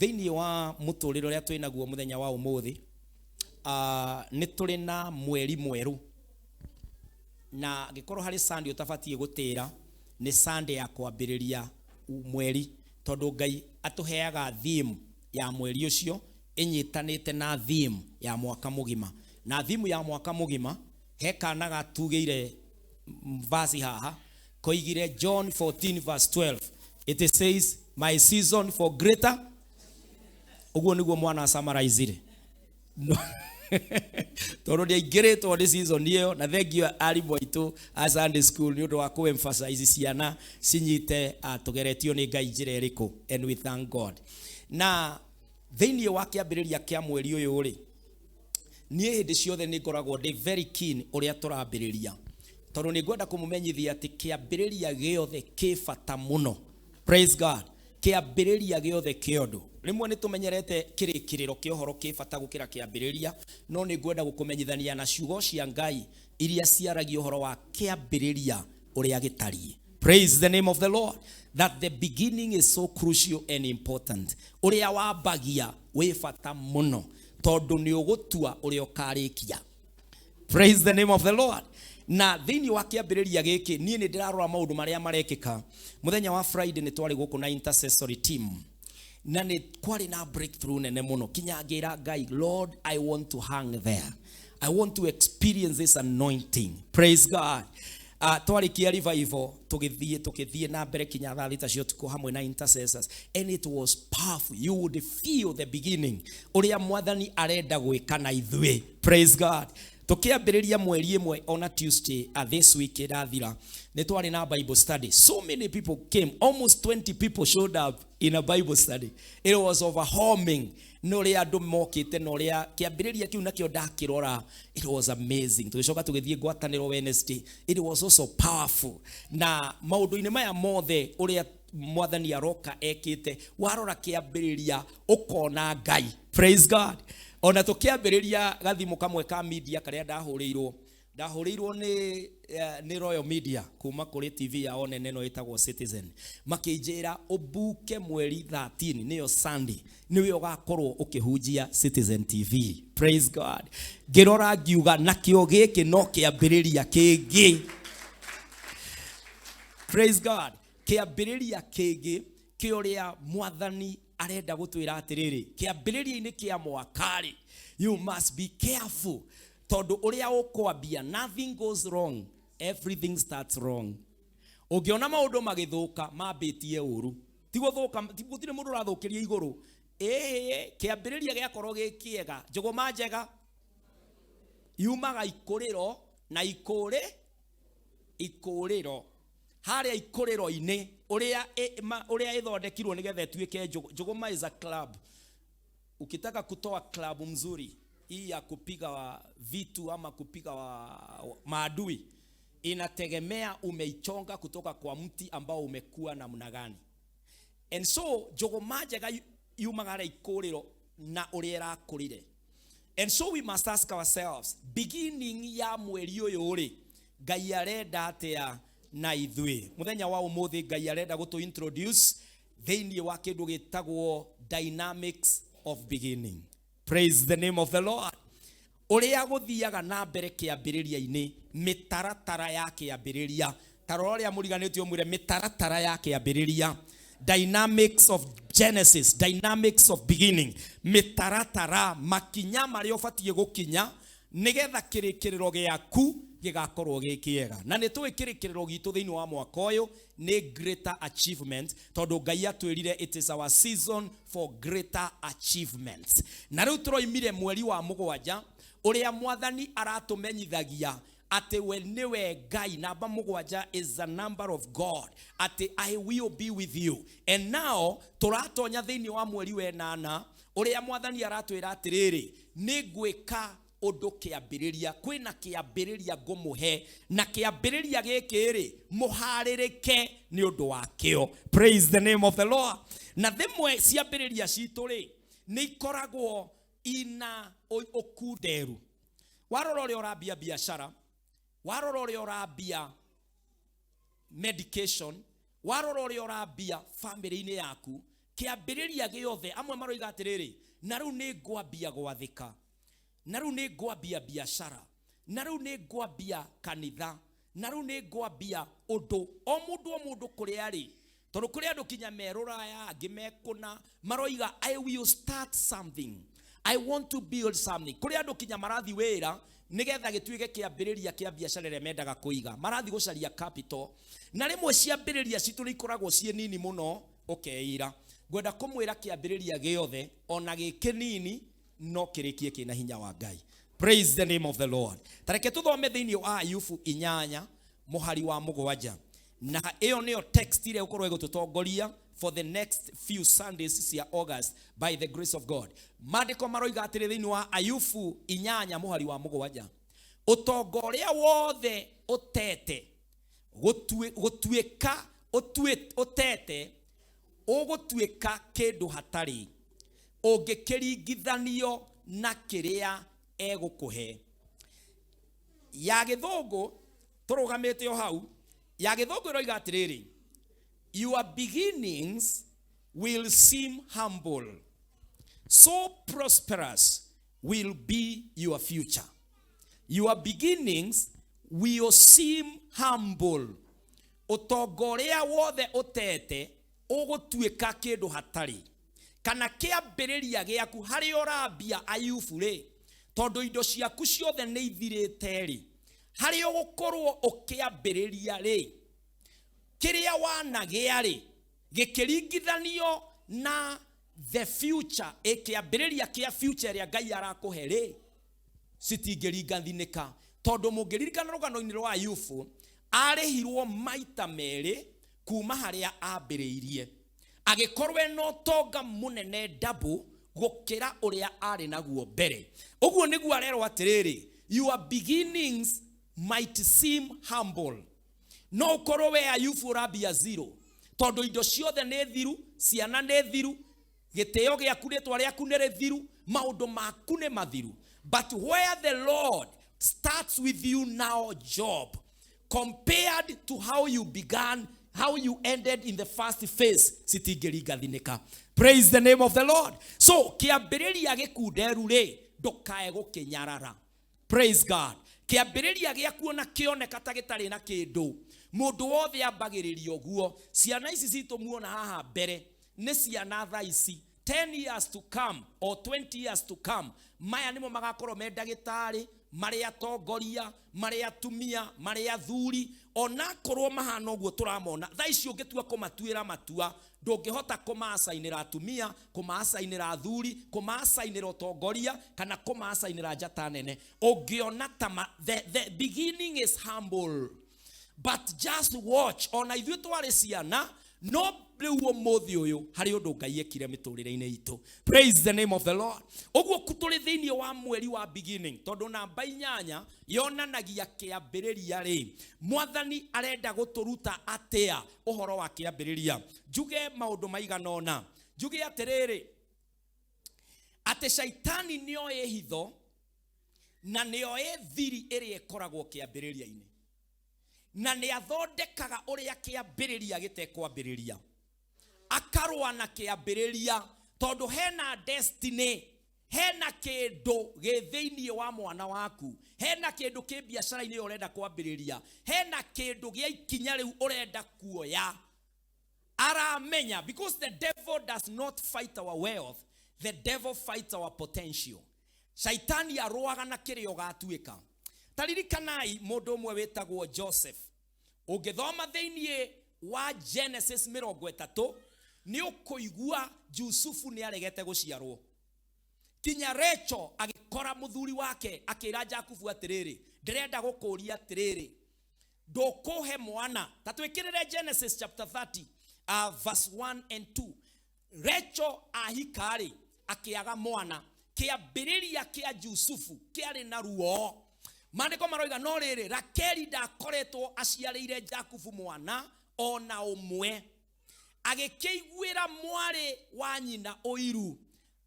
Thĩinĩ wa mũtũrĩre ũrĩa twĩ naguo mũthenya wa ũmũthĩ, nĩ tũrĩ na mweri mwerũ, na angĩkorwo harĩ Sunday ũtabatiĩ gũtĩra, nĩ Sunday ya kwambĩrĩria mweri, tondũ Ngai atũheaga theme ya mweri ũcio ĩnyitanĩte na theme ya mwaka mũgima. Na theme ya mwaka mũgima, he kana gatugĩire verse haha, koigire John 14 verse 12, it says, "My season for greater." Ũguo nĩguo mwana summarizire. No, tondũ nĩaingĩrĩtwo nĩ season ĩyo. Na thengiũ arimũ aitũ a Sunday school nĩ ũndũ wa kũ emphasize ciana cinyite tũgeretio nĩ Ngai njĩra ĩrĩkũ, and we thank God. Na thĩinĩ wa kĩambĩrĩria kĩa mweri ũyũ rĩ, niĩ hĩndĩ ciothe nĩ ngoragwo ndĩ very keen ũrĩa tũrambĩrĩria, tondũ nĩ ngwenda kũmũmenyithia atĩ kĩambĩrĩria gĩothe kĩ bata mũno. Praise God. Kĩambĩrĩria gĩothe kĩa ũndũ, rĩmwe nĩ tũmenyerete kĩrĩkĩrĩro kĩa ũhoro kĩ bata gũkĩra kĩambĩrĩria, no nĩ ngwenda gũkũmenyithania na ciugo cia Ngai iria ciaragia ũhoro wa kĩambĩrĩria ũrĩa gĩtariĩ. Praise the name of the Lord, that the beginning is so crucial and important. Ũrĩa wambagia wĩ bata mũno, tondũ nĩ ũgũtua ũrĩa ũkarĩkia. Praise the name of the Lord. Na thĩinĩ wa kĩambĩrĩria gĩkĩ, niĩ nĩ ndĩrarora maũndũ marĩa marekĩka. Mũthenya wa Friday nĩ twarĩ gũkũ na intercessory team, na nĩ kwarĩ na breakthrough nene mũno, kinya ngĩra Ngai, "Lord, I want to hang there. I want to experience this anointing." Praise God. Twarĩkia revival, tũgĩthiĩ na mbere kinya thaa 6 cia ũtukũ hamwe na intercessors, and it was powerful. You would feel the beginning ũrĩa Mwathani arenda gwĩka na ithuĩ. Praise God. Tũkĩambĩrĩria mweri ĩmwe, ona Tuesday this week ĩrathira, nĩ twarĩ na Bible study. So many people came, almost 20 people showed up in a Bible study. It was overwhelming nĩ ũrĩa andũ mokĩte na ũrĩa kĩambĩrĩria kĩu nakĩo ndakĩrora. It was amazing. Tũgĩcoka tũgĩthiĩ ngwatanĩro Wednesday. It was also powerful. Na maũndũ-inĩ maya mothe ũrĩa Mwathani aroka ekĩte, warora kĩambĩrĩria ũkona Ngai. Praise God. Ona tũkĩambĩrĩria gathimũ kamwe ka media karĩa ndahũrĩirwo nĩ Royal Media kuma kũrĩ TV yao nene ĩno ĩtagwo Citizen, makĩnjĩra ũbuke mweri 13, nĩyo Sunday, nĩwe ũgakorwo ũkĩhunjia Citizen TV. Praise God. Ngĩrora ngiuga nakĩo gĩkĩ no kĩambĩrĩria kĩngĩ. Praise God. Kĩambĩrĩria kĩngĩ kĩa ũrĩa Mwathani arenda gũtwĩra atĩrĩrĩ, kĩambĩrĩria-inĩ kĩa mwaka-rĩ, you must be careful, tondũ ũrĩa ũkwambia, nothing goes wrong, everything starts wrong. Ũngĩona maũndũ magĩthũka, mambĩtie ũru, ti gũthũka, gũtirĩ mũndũ ũrathũkĩria igũrũ. Ĩĩ, kĩambĩrĩria gĩakorwo gĩ kĩega, njũgũma njega yumaga ikũrĩro, na ikũrĩ ikũrĩro harĩa ikũrĩro-inĩ ũrĩa ũrĩa ĩthondekirwo nĩgetha ĩtuĩke njũgũma. Is a club. Ukitaka kutoa club mzuri hii ya kupiga vitu ama kupiga maadui, inategemea umeichonga kutoka kwa mti ambao umekuwa namna gani. And so njũgũma njega yumaga harĩa ikũrĩro na ũrĩa ĩrakũrire. And so we must ask ourselves, beginning ya mweri ũyũ rĩ, Ngai arenda atĩa na ithuĩ? Mũthenya wa ũmũthĩ Ngai arenda gũtũ introduce thĩinĩ wa kĩndũ gĩtagwo dynamics of beginning. Praise the name of the Lord. Ũrĩa gũthiaga na mbere kĩambĩrĩria-inĩ, mĩtaratara ya kĩambĩrĩria. Ta rora ũrĩa mũriganĩtie, ũmwĩre mĩtaratara ya kĩambĩrĩria, dynamics of Genesis, dynamics of beginning, mĩtaratara, makinya marĩa ũbatiĩ gũkinya nĩgetha kĩrĩkĩrĩro gĩaku gĩgakorwo gĩ kĩega. Na nĩ tũĩ kĩrĩkĩrĩro gitũ thĩinĩ wa mwaka ũyũ nĩ greater achievement, tondũ Ngai atwĩrire it is our season for greater achievements. Na rĩu tũroimire mweri wa 7, ũrĩa Mwathani aratũmenyithagia atĩ we nĩwe Ngai. Namba 7 is the number of God, atĩ "I will be with you." And now tũratonya thĩinĩ wa mweri wa 8, ũrĩa Mwathani aratwĩra atĩrĩrĩ, nĩ ngwĩka ũndũ kĩambĩrĩria, kwĩna kĩambĩrĩria ngũmũhe, na kĩambĩrĩria gĩkĩ rĩ, mũharĩrĩke nĩ ũndũ wakĩo. Praise the name of the Lord. Na thimwe ciambĩrĩria citũ rĩ, nĩ ikoragwo ina ũkunderu. Warora ũrĩa ũrambia biacara, warora ũrĩa ũrambia medication, warora ũrĩa ũrambia family-inĩ yaku. Kĩambĩrĩria gĩothe amwe maroiga atĩrĩrĩ, na rĩu nĩ ngwambia gwathĩka, na rĩu nĩ ngwambia biacara, na rĩu nĩ ngwambia kanitha, na rĩu nĩ ngwambia ũndũ. O mũndũ o mũndũ kũrĩa arĩ, tondũ kũrĩ andũ kinya me rũraya, angĩ me kũna, maroiga I will start something, I want to build something. Kũrĩ andũ kinya marathi wĩra nĩgetha gĩtuĩke kĩambĩrĩria kĩa biacara ĩrĩa mendaga kũiga, marathi gũcaria capital. Na rĩmwe ciambĩrĩria citũ nĩ ikoragwo ciĩ nini mũno ũkeira. Ngwenda kũmwĩra kĩambĩrĩria gĩothe ona gĩ kĩnini no kĩrĩkie kĩna hinya wa Ngai. Praise the name of the Lord. Tareke tũthome thĩinĩ wa Ayubu 8 mũhari wa 7, na ĩyo nĩyo text ĩrĩa ĩgũkorwo ĩgũtũtongoria for the next few Sundays cia August by the grace of God. Maandĩko maroiga atĩrĩ thĩinĩ wa Ayubu 8 mũhari wa 7, ũtonga ũrĩa wothe ũtete gũtuĩka ũtete ũgũtuĩka kĩndũ hatarĩ ũngĩkĩringithanio na kĩrĩa egũkũhe. Ya gĩthũngũ tũrũgamĩte o hau, ya gĩthũngũ ĩroiga atĩrĩrĩ, your beginnings will seem humble, so prosperous will be your future. Your beginnings will seem humble. Ũtonga ũrĩa wothe ũtete ũgũtuĩka kĩndũ hatarĩ, kana kĩambĩrĩria gĩaku harĩa ũrambia Ayubu rĩ, tondũ indo ciaku ciothe nĩ ithirĩte rĩ, harĩa ũgũkorwo ũkĩambĩrĩria rĩ, kĩrĩa wanagĩa rĩ, gĩkĩringithanio na the future, kĩambĩrĩria kĩa future ĩrĩa Ngai arakũhe rĩ, citingĩringathinĩka. Tondũ mũngĩririkana rũgano-inĩ rwa Ayubu, arĩhirwo maita merĩ kuma harĩa ambĩrĩirie, agĩkorwo ena ũtonga mũnene double gũkĩra ũrĩa arĩ naguo mbere. Ũguo nĩguo arerwo atĩrĩrĩ, your beginnings might seem humble. No ũkorwo we Ayubu ũrambia zero, tondũ indo ciothe nĩ thiru, ciana nĩ thiru, gĩtĩo gĩaku, rĩtwa rĩaku nĩ rĩthiru, maũndũ maku nĩ mathiru. But where the Lord starts with you now, Job, compared to how you began, how you ended in the first phase, citingĩringathinĩka. Praise the name of the Lord. So kĩambĩrĩria gĩkunderu rĩ, ndũkae gũkĩnyarara. Praise God. Kĩambĩrĩria gĩaku ona kĩoneka ta gĩtarĩ na kĩndũ, mũndũ wothe ambagĩrĩria ũguo. Ciana ici citũ muona haha mbere nĩ ciana thaa ici, 10 years to come or 20 years to come, maya nĩmo magakorwo me ndagĩtarĩ, marĩ atongoria, marĩ atumia, marĩ athuri. Onakorwo mahana ũguo tũramona thaa ici, ũngĩtua kũmatuĩra matua, ndũngĩhota kũmacainĩra atumia, kũmacainĩra athuri, kũmacainĩra ũtongoria, kana kũmacainĩra njata nene. Ũngĩona ta the beginning is humble, but just watch. Ona ithuĩ twarĩ ciana, no rĩu ũmũthĩ ũyũ harĩ ũndũ Ngai ekire mĩtũrĩre-inĩ itũ. Praise the name of the Lord. Ũguo tũrĩ thĩinĩ wa mweri wa beginning, tondũ namba 8 yonanagia kĩambĩrĩria rĩ, Mwathani arenda gũtũruta atĩa ũhoro wa kĩambĩrĩria? Njuge maũndũ maigana ũna. Njuge atĩrĩrĩ, atĩ caitani nĩoĩ hitho na nĩoĩ thiri ĩrĩa ĩkoragwo kĩambĩrĩria-inĩ, na nĩ athondekaga ũrĩa kĩambĩrĩria gĩtekwambĩrĩria, akarũa na kĩambĩrĩria, tondũ hena destiny, hena kĩndũ gĩ thĩinĩ wa mwana waku, hena kĩndũ kĩ biacara-inĩ ĩyo ũrenda kwambĩrĩria, hena kĩndũ gĩa ikinya rĩu ũrenda kuoya. Aramenya, because the devil does not fight our wealth, the devil fights our potential. Shaitani arũaga na kĩrĩa ũgatuĩka. Taririkanai mũndũ ũmwe wĩtagwo Joseph. Ũngĩthoma thĩinĩ wa Genesis 30, nĩ ũkũigua Jusufu nĩ aregete gũciarwo. Kinya Rachel agĩkora mũthuri wake akĩra Jakubu atĩrĩrĩ, ndĩrenda gũkũria atĩrĩrĩ, ndũkũhe mwana. Ta twĩkĩrĩre Genesis chapter 30, verse 1 and 2. Rachel ahika-rĩ, akĩaga mwana. Kĩambĩrĩria kĩa Jusufu kĩarĩ na ruo. Maandĩko maroiga no rĩrĩ, Rakeli ndakoretwo aciarĩire Jakubu mwana ona ũmwe. Agĩkĩiguĩra mwarĩ wa nyina ũiru,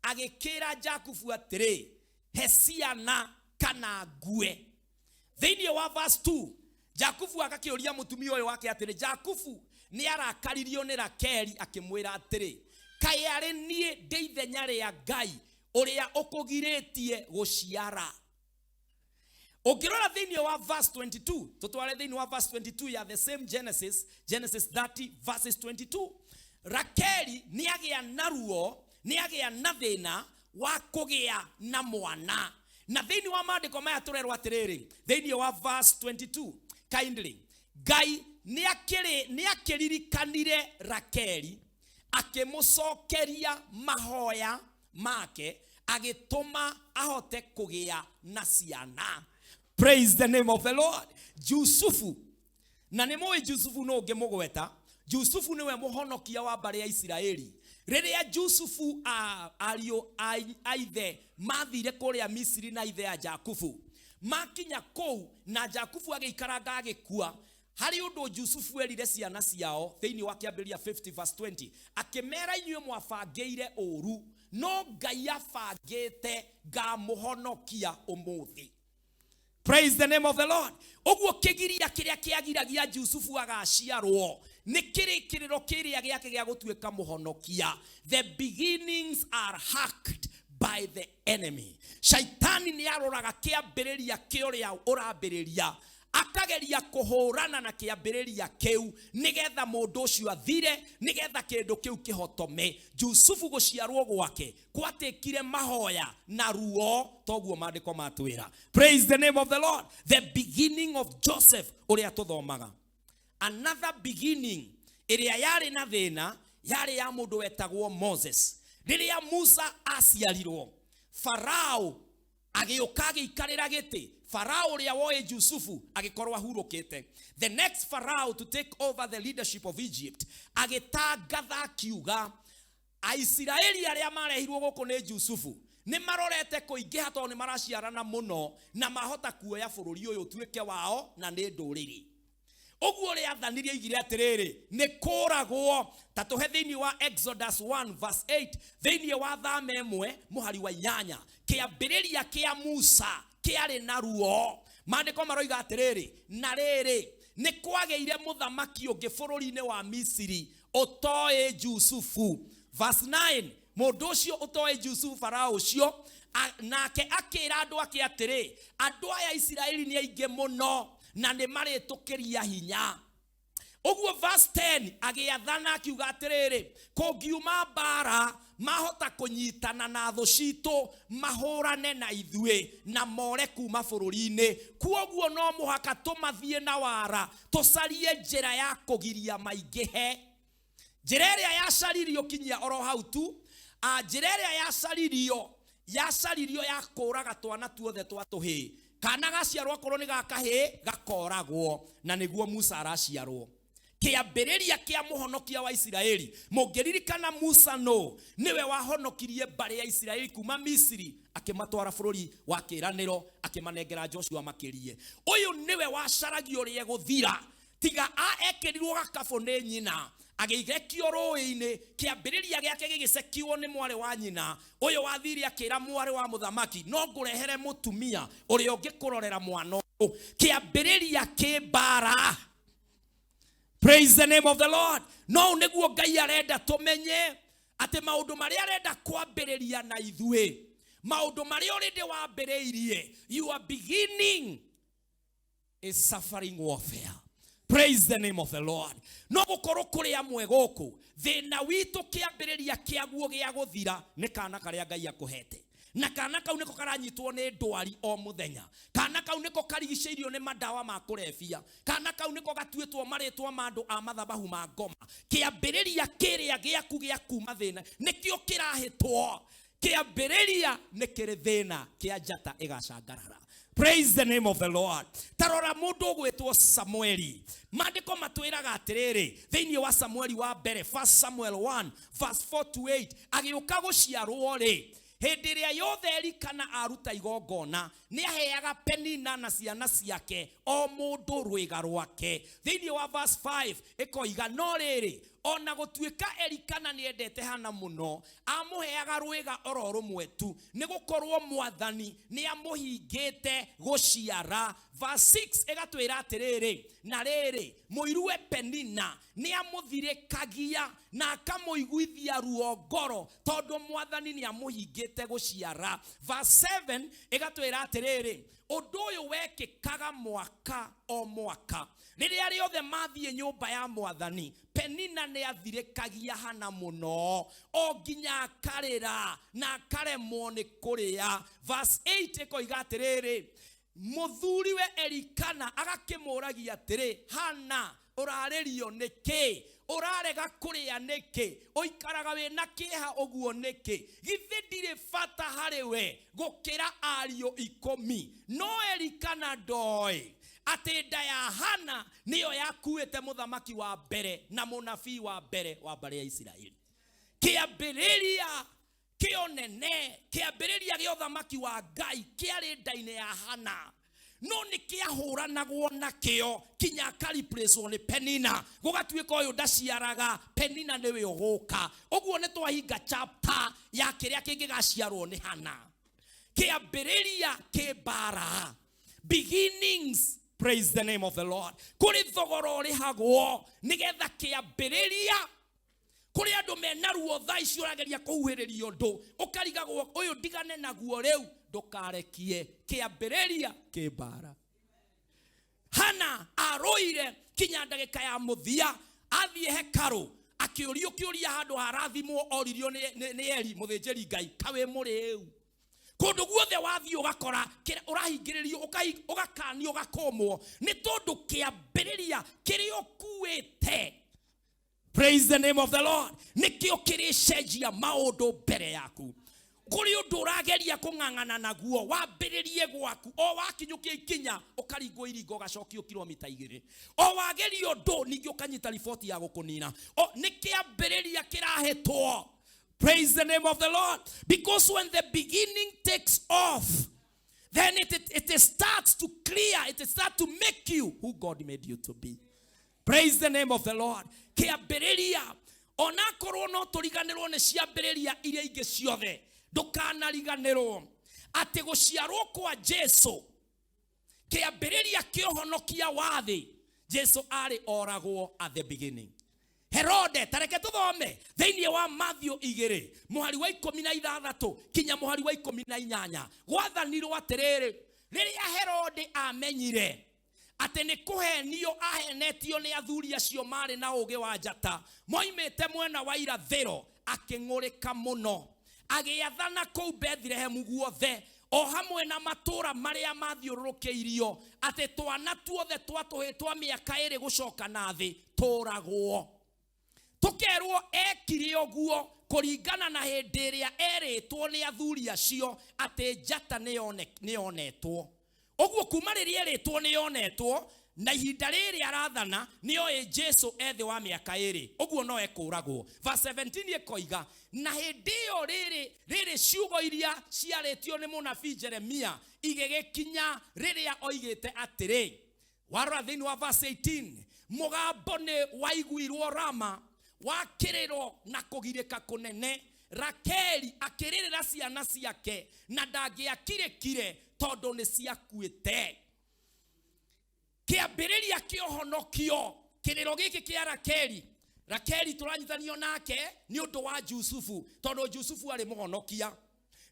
agĩkĩra Jakubu atĩrĩ, he ciana kana ngue. Thĩinĩ wa verse 2, Jakubu agakĩũria mũtumia ũyũ wake atĩrĩ, Jakubu nĩ arakaririo nĩ Rakeli akĩmwĩra atĩrĩ, Kaĩ arĩ niĩ ndĩ ithenya rĩa Ngai ũrĩa ũkũgirĩtie gũciara? Ũngĩrora thĩinĩ wa verse 22, tũtware thĩinĩ wa verse 22 ya the same Genesis, Genesis 30 verses 22, Rakeli nĩ agĩa na ruo, nĩ agĩa na thĩna wa kũgĩa na mwana. Na thĩinĩ wa maandĩko maya tũrerwo atĩrĩrĩ, thĩinĩ wa verse 22, kindly, Ngai nĩ akĩririkanire Rakeli, akĩmũcokeria mahoya make, agĩtũma ahote kũgĩa na ciana. Praise the name of the Lord. Jusufu, na nĩ mũĩ Jusufu nũ ũngĩmũgweta? Jusufu nĩwe mũhonokia wa mbarĩ ya Isiraeli. Rĩrĩa Jusufu ariũ a ithe mathire kũrĩa Misiri na ithe ya Jakubu, makinya kũu na Jakubu agĩikaranga agĩkua, harĩ ũndũ Jusufu erire ciana ciao thĩinĩ wa Kĩambĩrĩria 50 verse 20, akĩmera, inyuĩ mwabangĩire ũũru, no Ngai abangĩte ngamũhonokia ũmũthĩ. Praise the name of the Lord. Ũguo kĩgiria kĩrĩa kĩagiragia Jusufu agaciarwo nĩ kĩrĩkĩrĩro kĩrĩa gĩake gĩa gũtuĩka mũhonokia. The beginnings are hacked by the enemy. Shaitani nĩ aroraga kĩambĩrĩria kĩa ũrĩa ũrambĩrĩria, akageria kũhũrana na kĩambĩrĩria kĩu nĩgetha mũndũ ũcio athire, nĩgetha kĩndũ kĩu kĩhotome. Jusufu gũciarwo gwake gwatĩkire mahoya na ruo, toguo maandĩko matwĩra. Praise the name of the Lord. The beginning of Joseph ũrĩa tũthomaga. Another beginning ĩrĩa yarĩ na thĩna yarĩ ya mũndũ wetagwo Moses. Rĩrĩa Musa aciarirwo, Farao agĩũka agĩikarĩra gĩtĩ. Farao ũrĩa woĩ Jusufu agĩkorwo ahurũkĩte. The next Farao to take over the leadership of Egypt agĩtangatha akiuga, Aisiraeli arĩa marehirwo gũkũ nĩ Jusufu nĩ marorete kũingĩha tondũ nĩ maraciarana mũno na mahota kuoya bũrũri ũyũ ũtuĩke wao na nĩ ndũrĩrĩ. Ũguo rĩathani rĩoigire atĩrĩrĩ, nĩ kũragwo. Ta tũhe thĩinĩ wa Exodus 1 verse 8, thĩinĩ wa Thama 1 mũhari wa 8, kĩambĩrĩria kĩa Musa kĩarĩ na ruo. Maandĩko maroiga atĩrĩrĩ, na rĩrĩ, nĩ kwagĩire mũthamaki ũngĩ bũrũri-inĩ wa Misiri ũtoĩ Jusufu. Verse 9, mũndũ ũcio ũtoĩ Jusufu, Farao ũcio, nake akĩra andũ ake atĩrĩ, andũ aya Isiraeli nĩ aingĩ mũno na nĩ marĩtũkĩria hinya. Ũguo verse 10 agĩathana akiuga atĩrĩrĩ, kũngiuma mbara mahota kũnyitana na thũ citũ mahũrane na ithuĩ na more kuma bũrũri-inĩ, kuoguo no mũhaka tũmathiĩ na wara, tũcarie njĩra ya kũgiria maingĩhe. Njĩra ĩrĩa yacaririo kinyia oro hau tu, njĩra ĩrĩa yacaririo ya kũraga twana tuothe twa tũhĩĩ. Kana gaciarwo akorwo nĩ ga kahĩĩ gakoragwo, na nĩguo Musa araciarwo. Kĩambĩrĩria kĩa mũhonokia wa Isiraeli. Mũngĩririkana Musa nũ, nĩwe wahonokirie mbarĩ ya Isiraeli kuma Misiri, akĩmatwara bũrũri wa kĩĩranĩro, akĩmanengera Joshua makĩrie. Ũyũ nĩwe wacaragio ũrĩa egũthira, tiga ekĩrirwo gakabũ nĩ nyina, agĩrekio rũĩ-inĩ, kĩambĩrĩria gĩake gĩgĩcekiwo nĩ mwarĩ wa nyina. Ũyũ wathire akĩra mwarĩ wa mũthamaki, no ngũrehere mũtumia ũrĩa ũngĩkũrorera mwana ũyũ. Kĩambĩrĩria kĩ mbara. Praise the name of the Lord. No nĩguo Ngai arenda tũmenye atĩ maũndũ marĩa arenda kwambĩrĩria na ithuĩ, maũndũ marĩa already wambĩrĩirie, your beginning is suffering warfare. Praise the name of the Lord. No gũkorwo kũrĩ amwe gũkũ, thĩna witũ kĩambĩrĩria kĩaguo gĩa gũthira nĩ kana karĩa Ngai akũhete. Na kana kau nĩko karanyitwo nĩ ndwari o mũthenya. Kana kau nĩko karigicĩirio nĩ madawa ma kũrebia. Kana kau nĩko gatuĩtwo marĩtwa ma andũ a mathabahu ma ngoma. Kĩambĩrĩria kĩrĩa gĩaku gĩa kuma thĩna nĩkĩo kĩrahĩtwo. Kĩambĩrĩria nĩ kĩrĩ thĩna kĩa njata ĩgacangarara. Praise the name of the Lord. Tarora mũndũ ũgwĩtwo Samueli. Maandĩko matwĩraga atĩrĩrĩ, thĩinĩ wa Samueli wa mbere, 1 Samuel 1 verse 4 to 8, agĩũka gũciarwo rĩ, hĩndĩ ĩrĩa yothe Elikana aruta igongona, nĩ aheaga Penina na ciana ciake o mũndũ rwĩga rwake. Thĩinĩ wa verse 5 ĩkoiga, no rĩrĩ, ona gũtuĩka Elikana nĩ endete Hana mũno, amũheaga rwĩga oro rũmwe tu, nĩ gũkorwo Mwathani nĩ amũhingĩte gũciara. Verse 6 ĩgatwĩra atĩrĩrĩ, na rĩrĩ, mũiruwe Penina nĩ amũthirĩkagia na akamũiguithia ruo ngoro, tondũ Mwathani nĩ amũhingĩte gũciara. Verse 7 ĩgatwĩra atĩrĩrĩ, ũndũ ũyũ wekĩkaga mwaka o mwaka, rĩrĩa rĩothe mathiĩ nyũmba ya Mwathani, Penina nĩ athirĩkagia Hana mũno, o nginya akarĩra na akaremwo nĩ kũrĩa. Verse 8 ĩkoiga atĩrĩrĩ, mũthuriwe Elikana agakĩmũragia atĩrĩ, Hana, ũrarĩrio nĩkĩ? Ũrarega kũrĩa nĩkĩ? Ũikaraga wĩna kĩeha ũguo nĩkĩ? Githĩ ndirĩ bata harĩ we gũkĩra ariũ 10? No Elikana ndoĩ atĩ nda ya Hana nĩyo yakuĩte mũthamaki wa mbere na mũnabii wa mbere wa mbarĩ ya Isiraeli. Kĩambĩrĩria kĩonene, kĩambĩrĩria gĩa ũthamaki wa Ngai kĩarĩ nda-inĩ ya Hana, no nĩ kĩahũranagwo nakĩo kinya akariplacwo nĩ Penina, gũgatuĩka ũyũ ndaciaraga, Penina nĩwe ũgũka. Ũguo nĩ twahinga chapter ya kĩrĩa kĩngĩgaciarwo nĩ Hana. Kĩambĩrĩria kĩ mbara, beginnings, praise the name of the Lord. Kũrĩ thogora ũrĩhagwo nĩgetha kĩambĩrĩria. Kũrĩ andũ mena ruo thaa ici ũrageria kũhuhĩrĩria ũndũ ũkarigagwo ũyũ ndigane naguo rĩu, ndũkarekie kĩambĩrĩria kĩ mbara. Hana arũire kinya ndagĩka ya mũthia, athiĩ hekarũ akĩũrio kĩũria handũ harathimwo, oririo nĩ Eli mũthĩnjĩri Ngai, kawĩ mũrĩu? Kũndũ guothe wathiĩ ũgakora ũrahingĩrĩrio, ũgakanio, ũgakũmwo, nĩ tondũ kĩambĩrĩria kĩrĩa ũkuĩte, praise the name of the Lord, nĩkĩo kĩrĩcenjia maũndũ mbere yaku. Kũrĩ ũndũ ũrageria kũng'ang'ana naguo, wambĩrĩrie gwaku, o wakinyũkia ikinya ũkaringwo iringo ũgacokio kilomita 2, o wageria ũndũ ningĩ ũkanyita riboti ya gũkũnina. O nĩ kĩambĩrĩria kĩrahĩtwo. Praise the name of the Lord. Because when the beginning takes off, then it starts to clear, it starts to make you who God made you to be. Praise the name of the Lord. Kĩambĩrĩria, onakorwo no tũriganĩrwo nĩ ciambĩrĩria iria ingĩ ciothe, ndũkanariganĩrwo atĩ gũciarwo kwa Jesu, kĩambĩrĩria kĩa ũhonokia wa thĩ, Jesu arĩ oragwo at the beginning. Herode, tareke tũthome thĩinĩ wa Mathayo 2 mũhari wa 16 kinya mũhari wa 18. Gwathanirwo atĩrĩrĩ, rĩrĩa Herode amenyire atĩ nĩ kũhenio ahenetio nĩ athuri acio marĩ na ũũgĩ wa njata moimĩte mwena wa irathĩro, akĩng'ũrĩka mũno, agĩathana kũu Bethlehemu guothe o hamwe na matũũra marĩa mathiũrũrũkĩirio, atĩ twana tuothe twa tũhĩĩ twa mĩaka 2 gũcoka na thĩ tũragwo. Tũkerwo ekire ũguo kũringana na hĩndĩ ĩrĩa erĩtwo nĩ athuri acio atĩ njata nĩyonetwo. Ũguo kuma rĩrĩa erĩtwo nĩyonetwo, na ihinda rĩrĩ arathana nĩoĩ Jesu e thĩ wa mĩaka 2, ũguo no ekũragwo. Verse 17 ĩkoiga, na hĩndĩ ĩyo rĩrĩ ciugo iria ciarĩtio nĩ mũnabii Jeremia igĩgĩkinya rĩrĩa oigĩte atĩrĩ, warora thĩinĩ wa verse 18, mũgambo nĩ waiguirwo Rama wa kĩrĩro na kũgirĩka kũnene, Rakeli akĩrĩrĩra ciana ciake na ndangĩakirĩkire tondũ nĩ ciakuĩte. Kĩambĩrĩria kĩa ũhonokio, kĩrĩro gĩkĩ kĩa Rakeli. Rakeli tũranyitanio nake nĩ ũndũ wa Jusufu, tondũ Jusufu arĩ mũhonokia.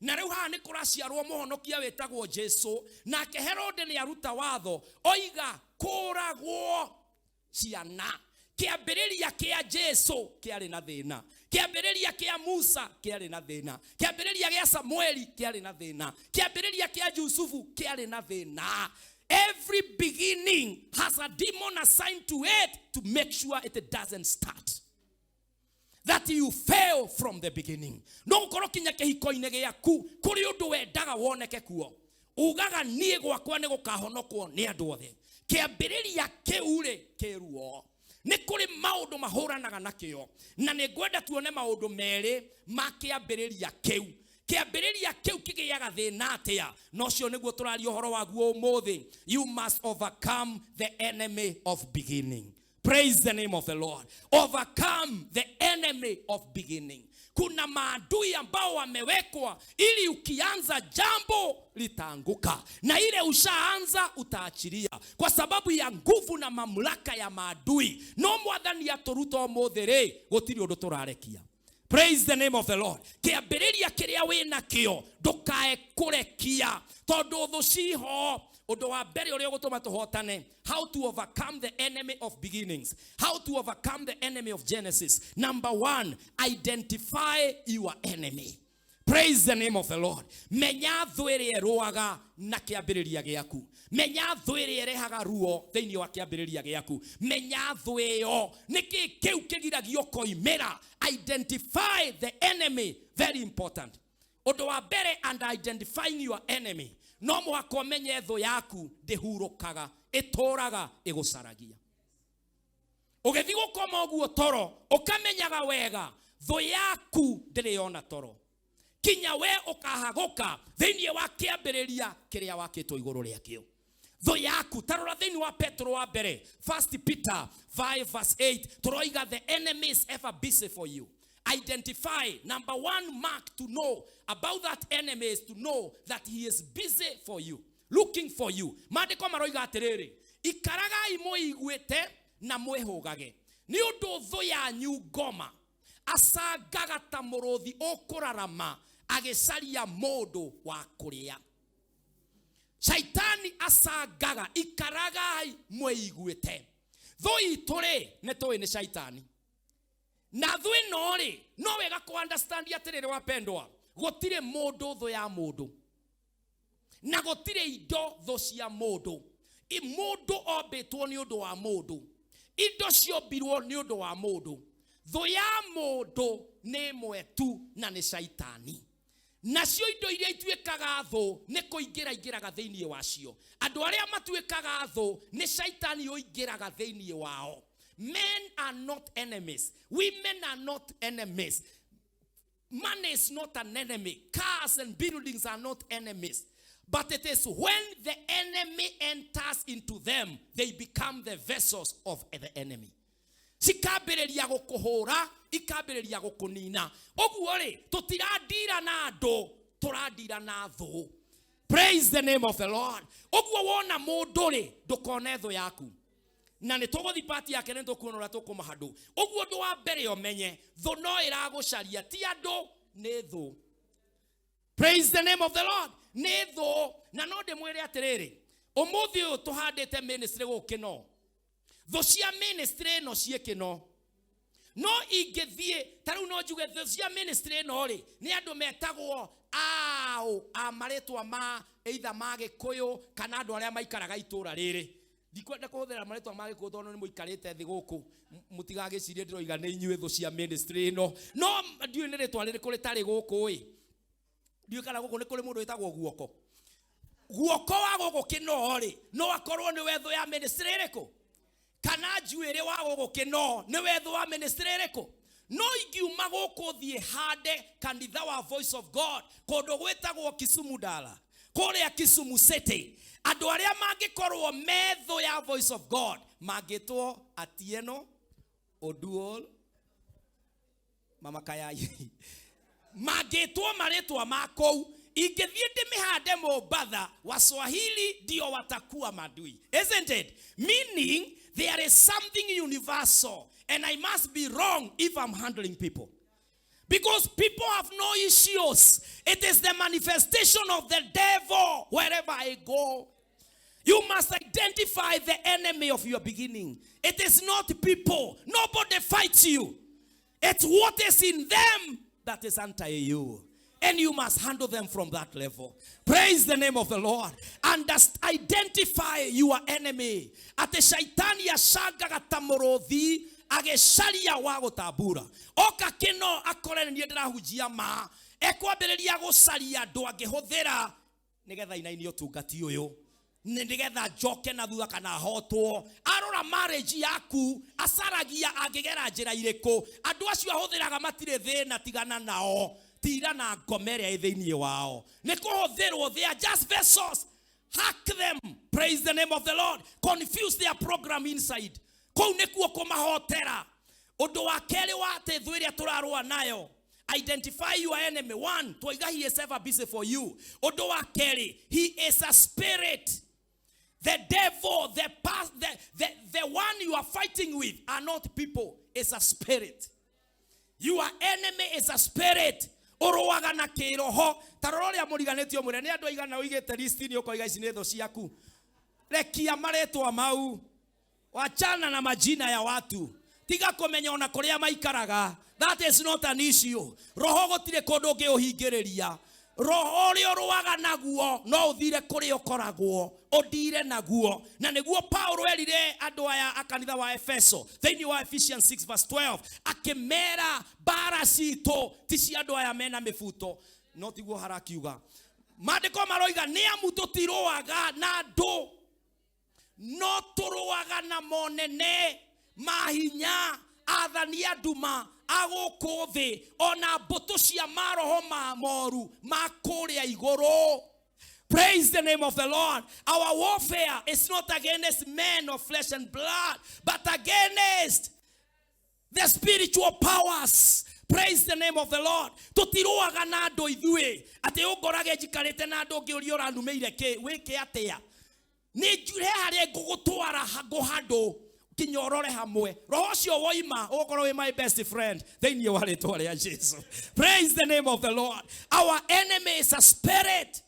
Na rĩu haha nĩ kũraciarwo mũhonokia wĩtagwo Jesu, nake Herode nĩ aruta watho oiga kũragwo ciana. Kĩambĩrĩria kĩa Jesu kĩarĩ na thĩna, kĩambĩrĩria kĩa Musa kĩarĩ na thĩna, kĩambĩrĩria gĩa Samueli kĩarĩ na thĩna, kĩambĩrĩria kĩa Jusufu kĩarĩ na thĩna. Every beginning has a demon assigned to it to make sure it doesn't start, that you fail from the beginning. No gũkorwo kinya kĩhiko-inĩ gĩaku kũrĩ ũndũ wendaga woneke kuo, ugaga niĩ gwakwa nĩ gũkahonokwo nĩ andũ othe. Kĩambĩrĩria kĩu rĩ kĩruo, nĩ kũrĩ maũndũ mahũranaga nakĩo, na nĩ ngwenda tuone maũndũ merĩ ma kĩambĩrĩria kĩu. Kĩambĩrĩria kĩu kĩgĩaga thĩna atĩa? Na ũcio nĩguo tũraria ũhoro waguo ũmũthĩ. You must overcome the enemy of beginning. Praise the name of the Lord. Overcome the enemy of beginning. Kuna maadui ambao wamewekwa ili ukianza jambo litaanguka, na ile ushaanza utaachilia, kwa sababu ya nguvu na mamlaka ya maadui. No Mwathani atũruta ũmũthĩ rĩ, gũtirĩ ũndũ tũrarekia. Praise the name of the Lord. Kĩambĩrĩria kĩrĩa wĩnakĩo ndũkae kũrekia, tondũ thũ ciho. Ũndũ wa mbere ũrĩa ũgũtũma tũhotane, how to overcome the enemy of beginnings, how to overcome the enemy of Genesis. Number one, identify your enemy. Praise the name of the Lord. Menya thũ ĩrĩa ĩrũaga na kĩambĩrĩria gĩaku. Menya thũ ĩrĩa ĩrehaga ruo thĩinĩ wa kĩambĩrĩria gĩaku. Menya thũ ĩyo. Nĩkĩ kĩu kĩgiragia ũkoimĩra? Identify the enemy. Very important. Ũndũ wa mbere, and identifying your enemy, no mũhaka ũmenye thũ yaku ndĩhurũkaga, ĩtũraga ĩgũcaragia. Ũgĩthiĩ gũkoma ũguo toro, ũkamenyaga wega thũ yaku ndĩrĩ yona toro, kinya we ũkahagũka thĩinĩ wa kĩambĩrĩria kĩrĩa wakĩtwo igũrũ rĩakĩo. Thũ yaku, tarora thĩinĩ wa Petro wa mbere, 1 Peter 5 verse 8, tũroiga the enemy is ever busy for you. Identify. Number one mark to know about that enemy is to know that he is busy for you, looking for you. Maandĩko maroiga atĩrĩrĩ, ikaragai mwĩiguĩte na mwĩhũgage, nĩ ũndũ thũ yanyu ngoma acangaga ta mũrũthi ũkũrarama agĩcaria mũndũ wa kũrĩa. Shaitani acangaga, ikaragai mwĩiguĩte. Thũ itũ rĩ, nĩ tũĩ nĩ shaitani. Na thũ ĩno rĩ, no wega kũ understand atĩrĩrĩ wapendwa, gũtirĩ mũndũ thũ ya mũndũ, na gũtirĩ indo thũ cia mũndũ. Mũndũ ombĩtwo nĩ ũndũ wa mũndũ, indo ciombirwo nĩ ũndũ wa mũndũ. Thũ ya mũndũ nĩ ĩmwe tu, na nĩ shaitani. Nacio indo iria ituĩkaga thũ nĩ kũingĩra ingĩraga thĩinĩ wacio. Andũ arĩa matuĩkaga thũ nĩ shaitani ũingĩraga thĩinĩ wao. Men are not enemies. Women are not enemies. Money is not an enemy. Cars and buildings are not enemies. But it is when the enemy enters into them, they become the vessels of the enemy. Cikambĩrĩria gũkũhũra, ikambĩrĩria gũkũnina. Ũguo rĩ, tũtirandira na andũ, tũrandira na thũ. Praise the name of the Lord. Ũguo wona mũndũ rĩ, ndũkone thũ yaku. Na nĩ tũgũthiĩ part yake, nĩ tũkuona ũrĩa tũkũmahandũ. Ũguo ũndũ wa mbere ũmenye, thũ no ĩragũcaria, ti andũ, nĩ thũ. Praise the name of the Lord. Nĩ thũ. Na no ndĩmwĩre atĩrĩrĩ, ũmũthĩ ũyũ tũhandĩte ministry gũkũ Kĩno. Thũ cia ministry ĩno ciĩ Kĩno. No ingĩthiĩ, ta rĩu no njuge thũ cia ministry ĩno rĩ, nĩ andũ metagwo ao a marĩtwa ma either ma Gĩkũyũ kana andũ arĩa maikaraga itũũra rĩrĩ. Ndikwenda kũhũthĩra marĩtwa ma Gĩkũyũ tondũ nĩ mũikarĩte thĩ gũkũ, mũtigagĩcirie ndĩroiga nĩ inyuĩ thũ cia ministry ĩno. No ndiũĩ nĩ rĩtwa rĩrĩkũ rĩtarĩ gũkũ ĩ. Ndiũĩ kana gũkũ nĩ kũrĩ mũndũ wĩtagwo Guoko. Guoko wa gũkũ Kĩno rĩ, no akorwo nĩwe thũ ya ministry ĩrĩkũ? Kana njuĩrĩ wa gũkũ Kĩno nĩwe thũ wa ministry ĩrĩkũ? No ingiuma gũkũ thiĩ hande kanitha wa Voice of God kũndũ gwĩtagwo Kisumu Dala, kũrĩa Kisumu City, andũ arĩa mangĩkorwo me thũ ya Voice of God mangĩtwo Atieno, Oduol, Mama Kayai, mangĩtwo marĩtwa ma kũu. Ingĩthiĩ ndĩmĩhande Mombatha, Waswahili ndio watakuwa madui, isn't it? Meaning there is something universal, and I must be wrong if I'm handling people, because people have no issues. It is the manifestation of the devil wherever I go. You must identify the enemy of your beginning. It is not people. Nobody fights you. It's what is in them that is anti you. And you must handle them from that level. Praise the name of the Lord. And identify your enemy. Ate shaitani acangaga ta mũrũthi agĩcaria wa gũtambura. Oka kĩno akore nĩ niĩ ndĩrahunjia ma. Ekwambĩrĩria gũcaria andũ angĩhũthĩra nĩgetha inainie ũtungati ũyũ, nĩgetha njoke na thutha kana hotwo. Arora marriage yaku, acaragia angĩgera njĩra irĩkũ. Andũ acio ahũthĩraga matirĩ thĩna, tigana nao. Tira na ngoma ĩrĩa ĩ thĩinĩ wao. Nĩ kũhũthĩrwo, they are just vessels. Hack them. Praise the name of the Lord. Confuse their program inside. Kũu nĩkuo kũmahotera. Ũndũ wa kerĩ wa atĩ thũ ĩrĩa tũrarũa nayo, Identify your enemy. One, twaiga he is ever busy for you. Ũndũ wa kerĩ, he is a spirit. The devil, the past, the one you are fighting with are not people. It's a spirit. Your enemy is a spirit. Ũrũaga na kĩroho. Ta rora ũrĩa mũriganĩtio mwĩre nĩ andũ aigana ũigĩte listi-inĩ ũkoiga ici nĩ thũ ciaku. Rekia marĩtwa mau. Wachana na majina ya watu. Tiga kũmenya ona kũrĩa maikaraga. That is not an issue. Roho gũtirĩ kũndũ ũngĩũhingĩrĩria. Roho ũrĩa ũrũaga naguo no ũthire kũrĩa ũkoragwo ũndire naguo. Na nĩguo Paulo erire andũ aya a kanitha wa Efeso thĩinĩ wa Ephesians 6 verse 12 akĩmera mbara citũ ti cia andũ aya mena mĩbuto, no tiguo harakiuga. Maandĩko maroiga nĩ amu tũtirũaga na andũ, no tũrũaga na monene mahinya, athani a nduma a gũkũ thĩ, ona mbũtũ cia maroho ma moru ma kũrĩa igũrũ. Praise the name of the Lord. Our warfare is not against men of flesh and blood, but against the spiritual powers. Praise the name of the Lord. Tũtirũaga na andũ ithuĩ atĩ ũngorage njikarĩte na andũ ngĩũria ũranumĩire kĩ, wĩke atĩa? Nĩ njure harĩa ngũgũtwara ngũhandũ kinya ũrore hamwe. Roho ũcio woima ũgũkorwo wĩ my best friend thĩinĩ wa rĩtwa rĩa Jesu. Praise the name of the Lord. Our enemy is a spirit.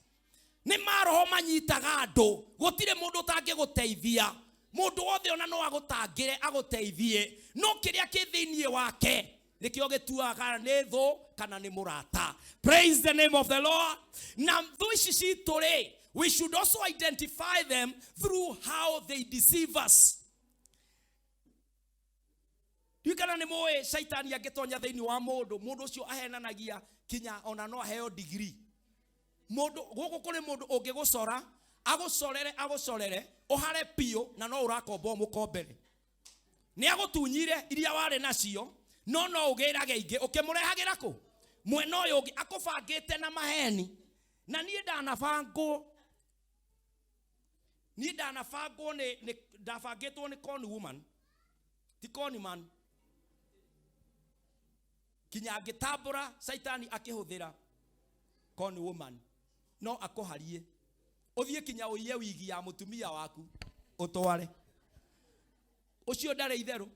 Nĩ maroho manyitaga andũ. Gũtirĩ mũndũ ũtangĩgũteithia. Mũndũ wothe ona no agũtangĩre agũteithie, no kĩrĩa kĩ thĩinĩ wake nĩkĩo gĩtuaga kana nĩ thũ kana nĩ mũrata. Praise the name of the Lord. Na thũ ici citũ rĩ, we should also identify them through how they deceive us. Ndiũĩ kana nĩ mũĩ caitani angĩtonya thĩinĩ wa mũndũ, mũndũ ũcio ahenanagia kinya ona no aheo degree. Mũndũ gũkũ kũrĩ mũndũ ũngĩgũcora, agũcorere, agũcorere, ũhare biũ na no ũrakomba mũkombere. Nĩ agũtunyire iria warĩ nacio, no no ũgĩrage ingĩ, ũkĩmũrehagĩra kũ? Mwena ũyũ ũngĩ akũbangĩte na maheni. Na niĩ ndanabangwo. Niĩ ndanabangwo nĩ, nĩ, ndabangĩtwo nĩ con woman. Ti con man. Kinya ngĩtambũra Saitani akĩhũthĩra con woman. No akũharie. Ũthiĩ kinya ũiye wigi ya mũtumia waku ũtware. Ũcio ndarĩ itherũ.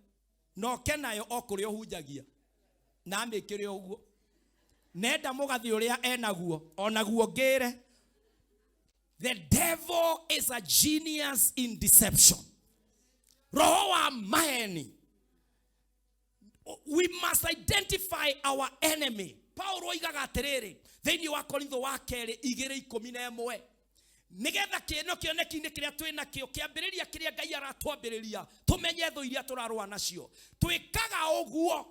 Na oke nayo o kũrĩa ũhunjagia. Na amĩkĩre ũguo. Nenda mũgathĩ ũrĩa enaguo, onaguo ngĩre. The devil is a genius in deception. Roho wa maheni. We must identify our enemy. Paulo oigaga atĩrĩrĩ thĩinĩ wa Korintho wa kerĩ igĩrĩ ikũmi na ĩmwe, nĩgetha kĩno kĩoneki-inĩ kĩrĩa twĩ nakĩo kĩambĩrĩria kĩrĩa Ngai aratwambĩrĩria tũmenye thũ iria tũrarũa nacio. Twĩkaga ũguo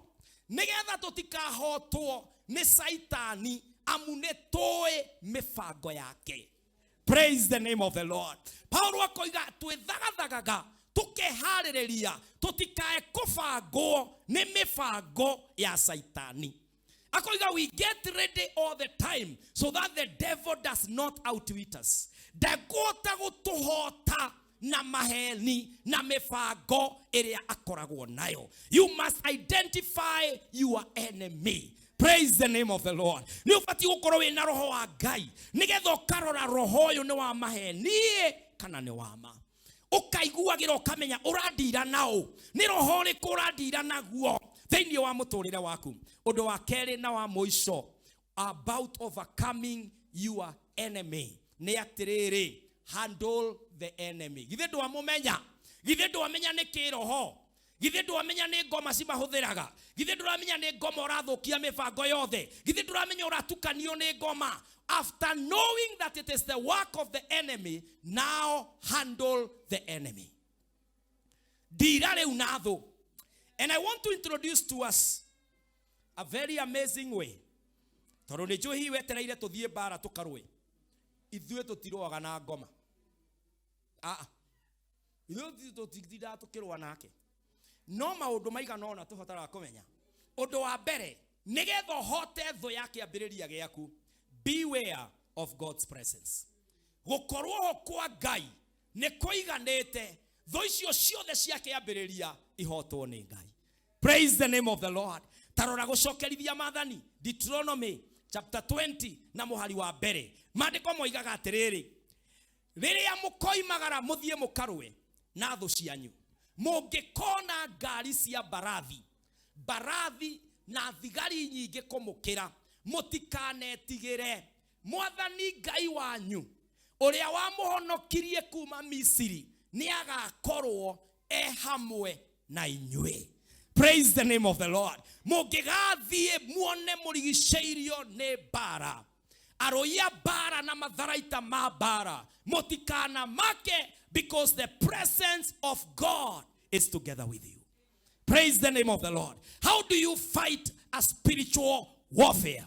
nĩgetha tũtikahotwo nĩ Saitani, amu nĩ tũĩ mĩbango yake. Praise the name of the Lord. Paulo akoiga twĩthagathagaga tũkeharĩrĩria tũtikae kũbangwo nĩ mĩbango ya Saitani. Akoiga we get ready all the time so that the devil does not outwit us. Ndakũhota gũtũhota na maheni na mĩbango ĩrĩa akoragwo nayo. You must identify your enemy. Praise the name of the Lord. Nĩ ũbatiĩ gũkorwo wĩna roho wa Ngai nĩgetha ũkarora roho ũyũ nĩ wa maheni kana nĩ wa ma. Ũkaiguagĩra ũkamenya ũrandira naũ, nĩ roho ũrĩkũ ũrandira naguo thĩinĩ wa mũtũrĩre waku. Ũndũ wa kerĩ na wa mũico about overcoming your enemy nĩ atĩrĩrĩ, handle the enemy. Githĩ ndwamũmenya? Githĩ ndwamenya nĩ kĩroho? Githĩ ndwamenya nĩ ngoma cimahũthĩraga? Githĩ ndũramenya nĩ ngoma ũrathũkia mĩbango yothe? Githĩ ndũramenya ũratukanio nĩ ngoma? After knowing that it is the work of the enemy, now handle the enemy. Ndira rĩu na thũ. And I want to introduce to us a very amazing way. Tondũ nĩ njũĩ hihi wetereire tũthiĩ mbara tũkarũe. Ithuĩ tũtirũaga na ngoma. Aa. Ithuĩ tũtitindaga tũkĩrũa nake. No maũndũ maigana ũna tũbataraga kũmenya. Ũndũ wa mbere, nĩgetha ũhote thũ ya kĩambĩrĩria gĩaku, beware of God's presence. Gũkorwo ho kwa Ngai nĩ kũiganĩte thũ icio ciothe cia kĩambĩrĩria ihotwo nĩ Ngai. Praise the name of the Lord. Ta rora gũcokerithia maathani, Deuteronomy chapter 20 na mũhari wa mbere, maandĩko moigaga atĩrĩrĩ, rĩrĩa mũkoimagara mũthiĩ mũkarũe na thũ cianyu, mũngĩkona ngari cia mbarathi, mbarathi na thigari nyingĩ kũmũkĩra, mũtikanetigĩre. Mwathani Ngai wanyu ũrĩa wamũhonokirie kuma Misiri nĩ agakorwo e hamwe na inyuĩ. Praise the name of the Lord. Mũngĩgathiĩ muone mũrigicĩirio nĩ mbara, arũi a mbara na matharaita ma mbara, mũtikanamake, because the presence of God is together with you. Praise the name of the Lord. How do you fight a spiritual warfare?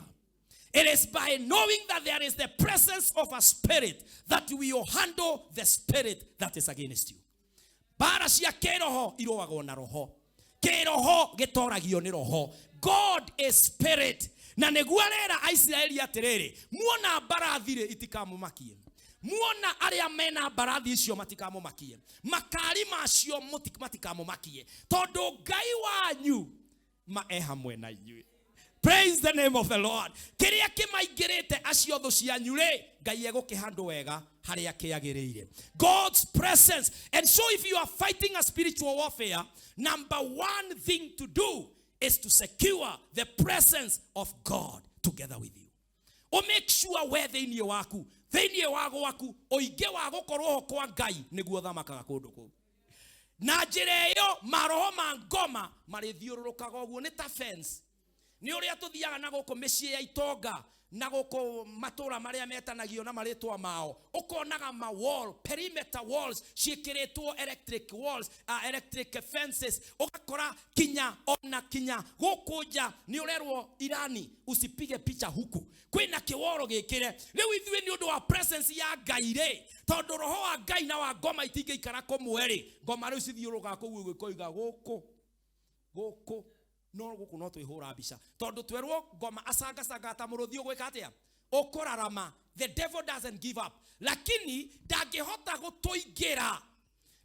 It is by knowing that there is the presence of a spirit that will handle the spirit that is against you. Mbara cia kĩroho irũagwo na roho. Kĩroho gĩtoragio nĩ roho. God is spirit. Na nĩguo arera Aisiraeli atĩrĩrĩ, muona mbarathi rĩ, itikamũmakie, muona arĩa mena mbarathi icio matikamũmakie, makari macio matikamũmakie, tondũ Ngai wanyu ma e hamwe na inyuĩ. Praise the name of the Lord. Kĩrĩa kĩmaingĩrĩte acio thũ cianyu rĩ, Ngai egũkĩhandũ wega harĩa kĩagĩrĩire. God's presence. And so if you are fighting a spiritual warfare, number one thing to do is to secure the presence of God together with you. O make sure we thĩinĩ waku, thĩinĩ wa gwaku, ũingĩ wa gũkorwo ho kwa Ngai nĩguo thamakaga kũndũ kũu. Na njĩra ĩyo maroho ma ngoma marĩthiũrũrũkaga ũguo nĩ ta fence. Nĩ ũrĩa tũthiaga na gũkũ mĩciĩ ya itonga na gũkũ matũra marĩa metanagio na marĩtwa mao, ũkonaga ma wall, perimeter walls ciĩkĩrĩtwo electric walls, electric fences, ũgakora kinya ona kinya gũkũ nja nĩ ũrerwo irani usipige picha huku, kwĩna kĩworo gĩkĩre. Rĩu ithuĩ nĩ ũndũ wa presence ya Ngai rĩ, tondũ roho wa Ngai na wa ngoma itingĩikara kũmwe rĩ, ngoma rĩu cithiũrũrũkaga kũu ũguo ikoiga gũkũ gũkũ no gũkũ no twĩhũra mbica, tondũ twerwo ngoma acangacanga ta mũrũthi ũgwĩka atĩa, ũkũrarama. The devil doesn't give up, lakini ndangĩhota gũtũingĩra,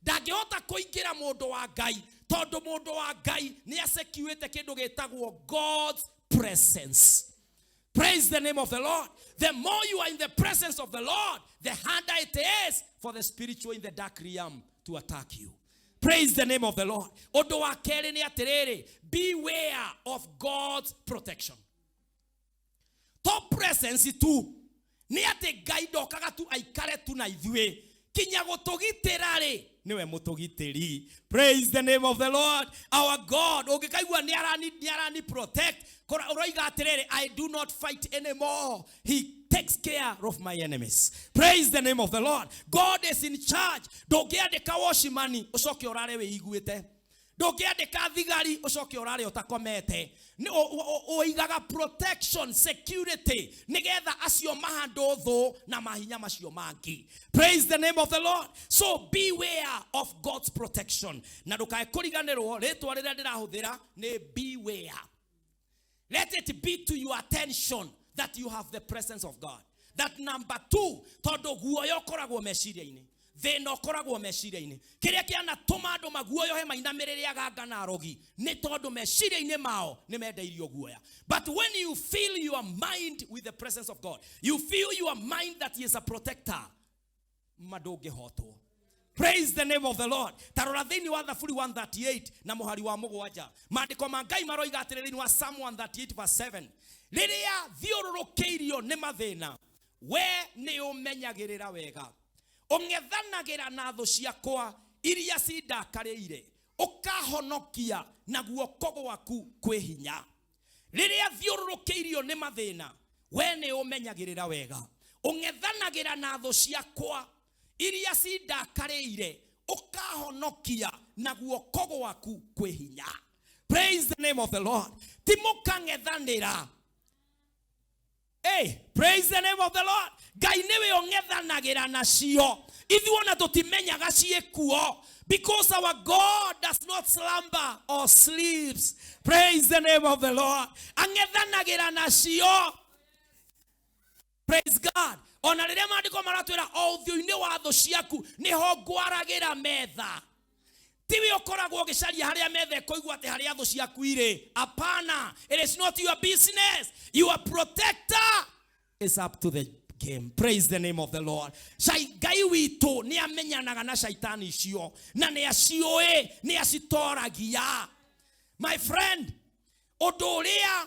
ndangĩhota kũingĩra mũndũ wa Ngai, tondũ mũndũ wa Ngai nĩ asecuĩte kĩndũ gĩtagwo God's presence. Praise the name of the Lord. The more you are in the presence of the Lord, the harder it is for the spiritual in the dark realm to attack you. Praise the name of the Lord. Ũndũ wa kerĩ nĩ atĩrĩrĩ, beware of God's protection. To presence tu nĩ atĩ Ngai ndokaga tu aikare tu na ithuĩ, kinya gũtũgitĩra rĩ, nĩwe mũtũgitĩri. Praise the name of the Lord our God. Ũngĩkaigua nĩ arani protect, ũroiga atĩrĩrĩ, "I do not fight anymore. He takes care of my enemies." Praise the name of the Lord. God is in charge. Ndũngĩandĩka watchman ũcoke ũrare wĩiguĩte, ndũngĩandĩka thigari ũcoke ũrare ũtakomete. Ũigaga protection, security, nĩgetha acio mahandwo thũ na mahinya macio mangĩ. Praise the name of the Lord. So beware of God's protection. Na ndũkae kũriganĩrwo rĩtwa rĩrĩa ndĩrahũthĩra nĩ beware. Let it be to your attention that you have the presence of God. That number two, tondũ guoya ũkoragwo meciria-inĩ, thĩna ũkoragwo meciria-inĩ. Kĩrĩa kĩanatũma andũ maguoyohe mainamĩrĩre aganga na arogi nĩ tondũ meciria-inĩ mao nĩ mendeirio guoya. But when you fill your mind with the presence of God, you fill your mind that he is a protector, ma ndũngĩhotwo. Praise the name of the Lord. Ta rora thĩinĩ wa Thaburi 138 na mũhari wa 7, maandĩko ma Ngai maroiga atĩrĩ thĩinĩ wa Psalm 138 verse 7, rĩrĩa thiũrũrũkĩirio nĩ mathĩna, we nĩ ũmenyagĩrĩra wega, ũng'ethanagĩra na thũ ciakwa iria cindakarĩire, ũkahonokia na guoko gwaku kwĩ hinya. Rĩrĩa thiũrũrũkĩirio nĩ mathĩna, we nĩ ũmenyagĩrĩra wega, ũng'ethanagĩra na thũ ciakwa iria cindakarĩire, ũkahonokia na guoko gwaku kwĩ hinya. Praise the name of the Lord. Ti mũkang'ethanĩra. Hey, praise the name of the Lord. Ngai nĩwe ũng'ethanagĩra nacio. Ithuĩ ona tũtimenyaga ciĩkuo, because our God does not slumber or sleeps. Praise the name of the Lord. Ang'ethanagĩra nacio. Praise God. Ona rĩrĩa maandĩko maratwĩra o ũthiũ-inĩ wa thũ ciaku nĩho ngwaragĩra metha. Tiwe ũkoragwo ũgĩcaria harĩa metha ĩkũigua atĩ harĩa thũ ciaku irĩ. Apana, it is not your business. Your protector is up to the game. Praise the name of the Lord. Ngai witũ nĩ amenyanaga na shaitani icio na nĩ aciũĩ, nĩ acitoragia. My friend, ũndũ ũrĩa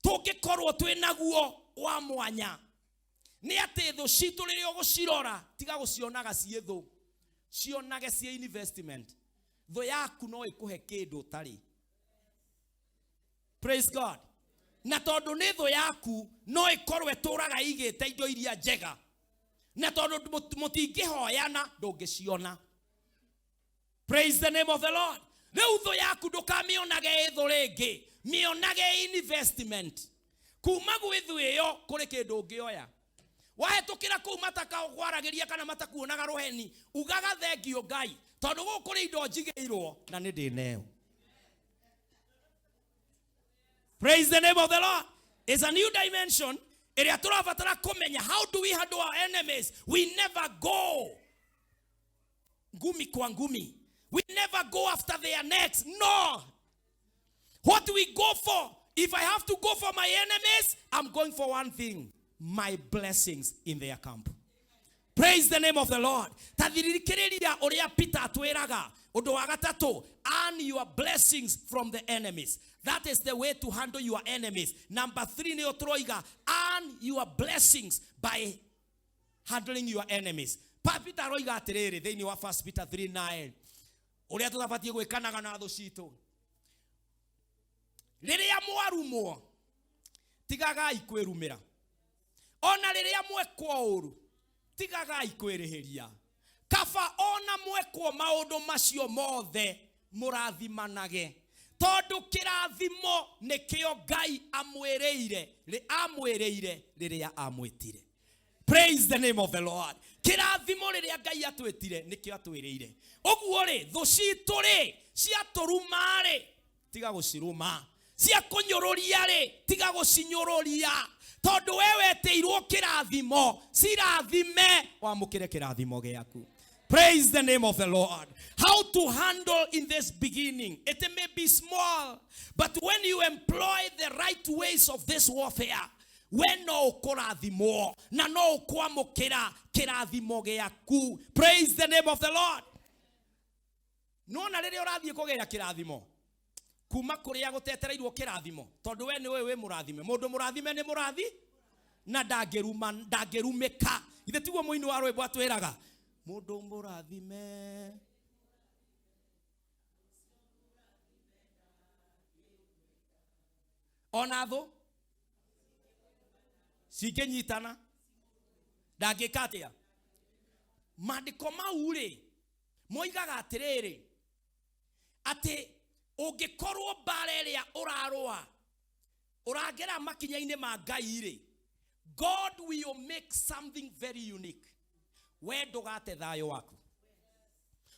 tũngĩkorwo twĩ naguo wa mwanya nĩ atĩ thũ citũ rĩrĩa ũgũcirora, tiga gũcionaga ciĩ thũ, cionage ciĩ investment. Thũ yaku no ĩkũhe kĩndũ ũtarĩ. Praise God. Na tondũ nĩ thũ yaku no ĩkorwo ĩtũraga igĩte indo iria njega, na tondũ mũtingĩhoyana ndũngĩciona. Praise the name of the Lord. Rĩu thũ yaku ndũkamĩonage ĩ thũ rĩngĩ, mĩonage investment. Kuma gwĩ thũ ĩyo kũrĩ kĩndũ ũngĩoya. Wahĩtũkĩra kũu matakagwaragĩria kana matakuonaga rũheni, ugaga thengio Ngai, tondũ gũkũ kũrĩ indo njigĩirwo na nĩ ndĩneo. Praise the name of the Lord. It's a new dimension ĩrĩa tũrabatara kũmenya. How do we handle our enemies? We never go ngumi kwa ngumi. We never go after their necks. No. What we go for, if I have to go for my enemies, I'm going for one thing: my blessings in their camp. Praise the name of the Lord. Tathirikiriria uria Peter atwiraga. Undu wa gatatu, earn your blessings from the enemies. That is the way to handle your enemies. Number 3 ni utroiga, earn your blessings by handling your enemies. Peter aroiga atiriri thiini wa 1 Peter 3:9, uria tutabatie gwikanaga na thu citu. Riria mwarumwo, tigagai kwirumira. Ona riria mwekwo uru, tigagai kwirihiria. Kaba ona mwekwo maundu macio mothe murathimanage, tondu kirathimo nikio Ngai amwiriire, amwiriire riria amwitire. Praise the name of the Lord. Kirathimo riria Ngai atwitire nikio atwiriire. Uguo ri thu citu ri ciaturuma ri, tiga guciruma. Ciakunyururia ri, tiga gucinyururia. Tondu we wetiirwo kirathimo, cirathime, wamukire kirathimo giaku. Praise the name of the Lord. How to handle in this beginning. It may be small, but when you employ the right ways of this warfare, we no kurathimo na no kwamukira kirathimo giaku. Praise the name of the Lord. Nona rĩrĩa ũrathiĩ kũgĩra kĩrathimo kuma kũrĩa gũtetereirwo kĩrathimo, tondũ we nĩwe wĩ mũrathime. Mũndũ mũrathime nĩ mũrathi na ndangĩrumĩka. Ithe tiguo mũini wa rwĩmbo atwĩraga, mũndũ mũrathime ona thũ cingĩnyitana ndangĩka atĩa. Maandĩko mau rĩ moigaga atĩrĩrĩ, atĩ ũngĩkorwo mbara ĩrĩa ũrarũa ũragera makinya-inĩ ma Ngai rĩ, God will make something very unique. We ndũgate thayũ waku,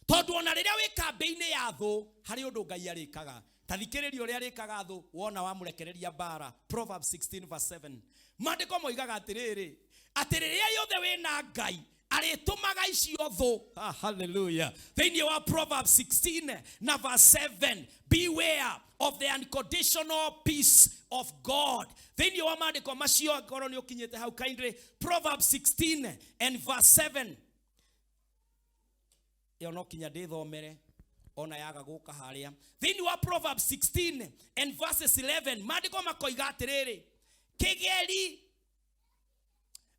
tondũ ona rĩrĩa wĩ kambĩ-inĩ ya thũ harĩ ũndũ Ngai arĩkaga. Ta thikĩrĩria ũrĩa arĩkaga thũ wona wamũrekereria mbara. Proverbs 16 verse 7, maandĩko moigaga atĩrĩrĩ, atĩ rĩrĩa yothe wĩ na Ngai arĩtũmaga icio thũ. Hallelujah. Thĩinĩ wa Proverbs 16 na verse 7, beware of the unconditional peace of God. Thĩinĩ wa maandĩko macio, angĩkorwo nĩ ũkinyĩte hau kindly, Proverbs 16 and verse 7. Ĩyo no kinya ndĩthomere ona yaga gũka harĩa. Thĩinĩ wa Proverbs 16 and verses 11, maandĩko makoiga atĩrĩrĩ, kĩgeri.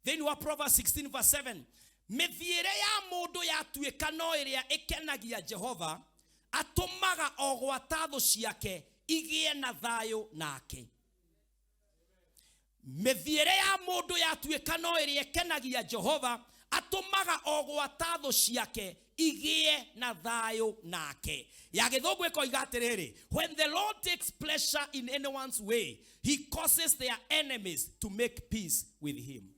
Thĩinĩ wa Proverbs 16 verse 7, mĩthiĩre ya mũndũ yatuĩka no ĩrĩa ĩkenagia Jehova, atũmaga o gwata thũ ciake igĩe na thayũ nake. Mĩthiĩre ya mũndũ yatuĩka no ĩrĩa ĩkenagia Jehova, atũmaga o gwata thũ ciake igĩe na thayũ nake. Ya gĩthũngũ ĩkoiga atĩrĩrĩ, when the Lord takes pleasure in anyone's way, he causes their enemies to make peace with him.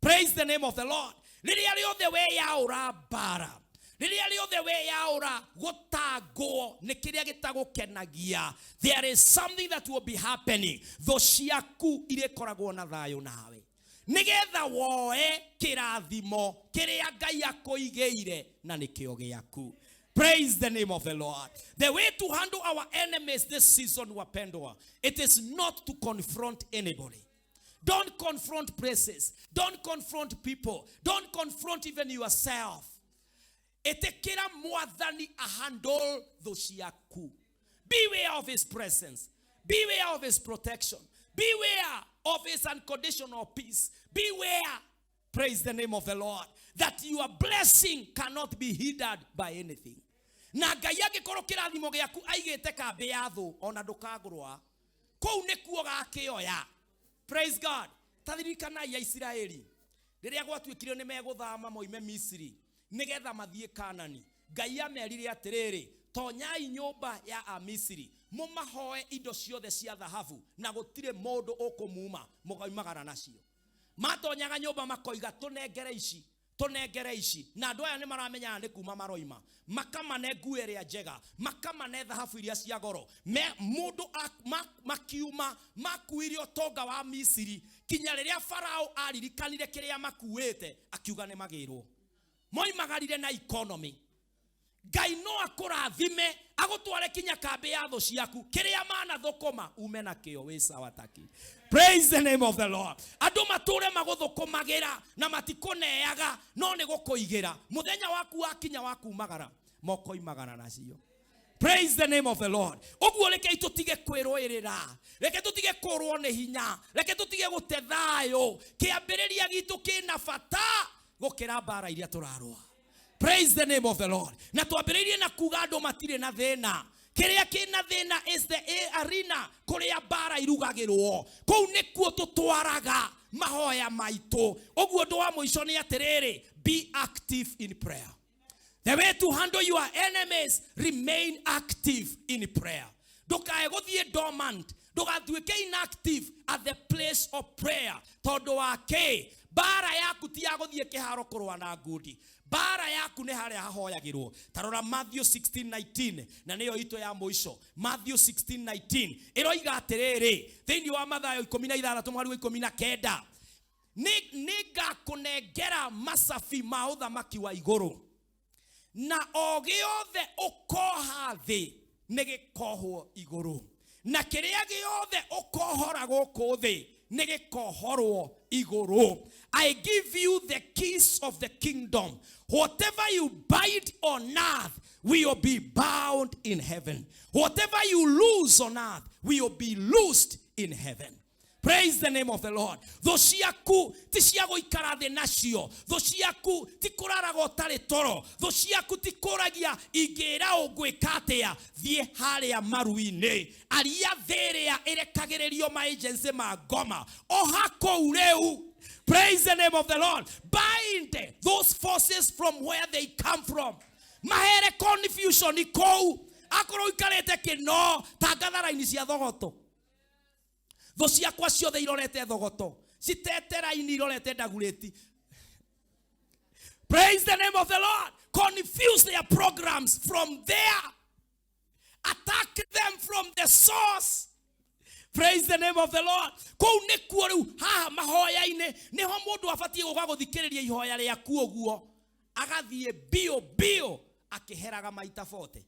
Praise the name of the Lord. Rĩrĩa rĩothe weyaũra mbara, rĩrĩa rĩothe weyaũra gũtangwo nĩ kĩrĩa gĩtagũkenagia, there is something that will be happening. Thũ ciaku irĩkoragwo na thayũ nawe, nĩgetha woe kĩrathimo kĩrĩa Ngai akũigĩire na nĩkĩo gĩaku. Praise the name of the Lord. The way to handle our enemies this season, wapendwa, it is not to confront anybody. Don't confront places. Don't confront people. Don't confront even yourself. Ĩtĩkĩra Mwathani ahandle thũ ciaku. Beware of his presence. Beware of his protection. Beware of his unconditional peace. Beware, praise the name of the Lord, that your blessing cannot be hindered by anything. Na Ngai angĩkorwo kĩrathimo gĩaku aigĩte kambĩ ya thũ, ona ndũkagũrwa kũu nĩkuo gakĩoya. Praise God. Taririkanai Aisiraeli rĩrĩa gwatuĩkire nĩ megũthama moime Misiri nĩgetha mathiĩ Kanani. Ngai amerire atĩrĩrĩ, tonyai nyũmba ya Amisiri, mũmahoe indo ciothe cia thahabu, na gũtirĩ mũndũ ũkũmuma, mũkoimagara nacio. Matonyaga nyũmba makoiga, tũnengere ici, tũnengere ici, na andũ aya nĩ maramenyaga nĩ kuma maroima, makamane nguo ĩrĩa njega, makamane thahabu iria cia goro. Me mũndũ makiuma makuire ũtonga wa Misiri kinya rĩrĩa Farao aririkanire kĩrĩa makuĩte, akiuga nĩ magĩrwo. Moimagarire na economy. Ngai no akũrathime agũtware kinya kambĩ ya thũ ciaku, kĩrĩa manathũkũma ume nakĩo wĩ sawa taki. Praise the name of the Lord. Andũ matũre magũthũkũmagĩra na matikũneaga, no nĩ gũkũigĩra. Mũthenya waku wakinya wa kumagara, mokoimagara nacio. Praise the name of the Lord. Ũguo reke tũtige kwĩrũĩrĩra, reke tũtige kũrwo nĩ hinya, reke tũtige gũte thayũ. Kĩambĩrĩria gitũ kĩna bata gũkĩra mbara iria tũrarũa. Praise the name of the Lord. Na twambĩrĩirie na kuga andũ matirĩ na thĩna. Kĩrĩa kĩna thĩna is the arena kũrĩa mbara irugagĩrwo. Kũu nĩkuo tũtwaraga mahoya maitũ. Ũguo ũndũ wa mũico nĩ atĩrĩrĩ, be active in prayer. The way to handle your enemies, remain active in prayer. Ndũkae gũthiĩ dormant, ndũgatuĩke inactive at the place of prayer. Tondũ wa kĩ? Mbara yaku ti ya gũthiĩ kĩharo kũrũa na ngundi. Mbara yaku nĩ harĩa hahoyagĩrwo. Ta rora Matthew 16:19, na nĩyo itũ ya mũico. Matthew 16:19 ĩroiga atĩrĩrĩ, thĩinĩ wa Mathayo 16 mũhari wa 19, nĩngakũnengera macabi ma ũthamaki wa igũrũ, na o gĩothe ũkoha thĩ nĩ gĩkohwo igũrũ, na kĩrĩa gĩothe ũkohora gũkũ thĩ nĩ gĩkohorwo igũrũ. I give you the keys of the kingdom. Whatever you bind on earth will be bound in heaven. Whatever you loose on earth will be loosed in heaven. Praise the name of the Lord. Thũ ciaku ti cia gũikara thĩ nacio. Thũ ciaku ti kũraraga ũtarĩ toro. Thũ ciaku ti kũragia ingĩra ũngwĩka atĩa. Thiĩ harĩa maru-inĩ. Aria thĩ ĩrĩa ĩrekagĩrĩrio ma agency ma ngoma. Oha kũu rĩu. Praise the name of the Lord. Bind those forces from where they come from. Mahere confusion kũu. Akorwo ũikarĩte kĩno tangatha raini cia thogoto. Thũ ciakwa ciothe irorete thogoto, citete raini irorete ndagurĩti. Praise the name of the Lord. Confuse their programs from there. Attack them from the source. Praise the name of the Lord. Kũu nĩkuo rĩu haha mahoya-inĩ nĩho mũndũ abatiĩ gũka gũthikĩrĩria ihoya rĩaku ũguo, agathiĩ bio bio akĩheraga maita 40.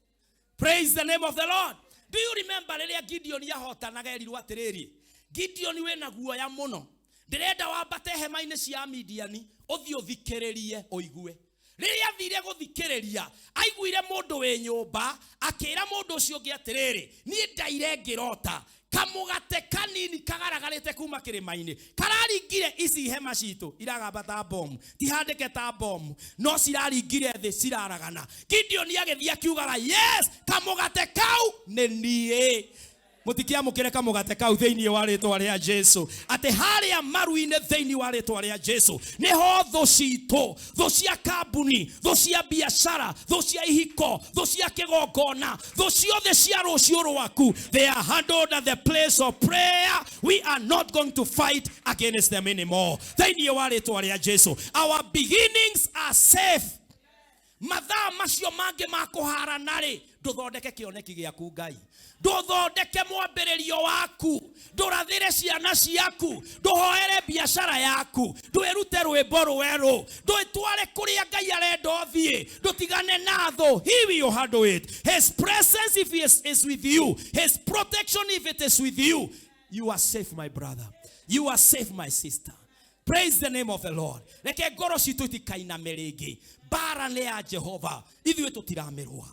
Praise the name of the Lord. Do you remember rĩrĩa Gideon ahotanaga erirwo atĩrĩrĩ, Gideon wĩna guoya mũno, ndĩrenda wambate hema-inĩ cia Midiani ũthiĩ ũthikĩrĩrie ũigue. Rĩrĩa athire gũthikĩrĩria, aiguire mũndũ wĩ nyũmba akĩra mũndũ ũcio ũngĩ atĩrĩrĩ, niĩ ndaire ngĩrota kamũgate kanini kagaragarĩte kuma kĩrĩma-inĩ, kararingire ici hema citũ iragamba ta bomu, ti handĩke ta bomu, no ciraringire thĩ ciraragana. Gideon agĩthiĩ akiugaga, yes, kamũgate kau nĩ niĩ. Mũtikiamũkĩre kamũgate kau thĩinĩ wa rĩtwa rĩa Jesu. Atĩ harĩa maru-inĩ thĩinĩ wa rĩtwa rĩa Jesu nĩho thũ citũ, thũ cia kambuni, thũ cia biacara, thũ cia ihiko, thũ cia kĩgongona, thũ ciothe cia rũciũ rwaku, they are handled at the place of prayer. We are not going to fight against them anymore. Thĩinĩ wa rĩtwa rĩa Jesu, our beginnings are safe. Mathaa macio mangĩ ma kũharana rĩ, Ndũthondeke kĩoneki gĩaku Ngai, ndũthondeke mwambĩrĩrio waku, ndũrathĩre ciana ciaku, ndũhoere biacara yaku, ndwĩrute rwĩmbo rwerũ, ndwĩtware kũrĩa Ngai arenda ũthiĩ, ndũtigane na thũ. He will handle it. His presence if he is with you, his protection if it is with you, you are safe, my brother, you are safe, my sister. Praise the name of the Lord. Reke ngoro citũ itikainame rĩngĩ. Mbara nĩ ya Jehova, ithuĩ tũtiramerũa.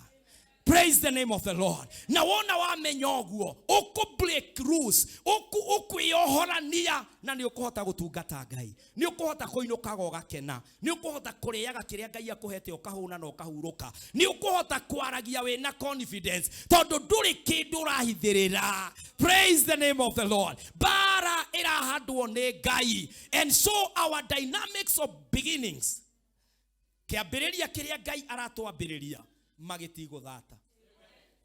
Praise the name of the Lord. Na wona wamenya ũguo, ũkũ break rules, ũkwĩyohorania na nĩ ũkũhota gũtungata Ngai, nĩ ũkũhota kũinũkaga ũgakena, nĩ ũkũhota kũrĩaga kĩrĩa Ngai akũhete ũkahũna na ũkahurũka, nĩ ũkũhota kwaragia wĩna confidence tondũ ndũrĩ kĩndũ ũrahithĩrĩra. Praise the name of the Lord. Mbara ĩrahandwo nĩ Ngai. And so our dynamics of beginnings, kĩambĩrĩria kĩrĩa Ngai aratwambĩrĩria magĩtigũthata,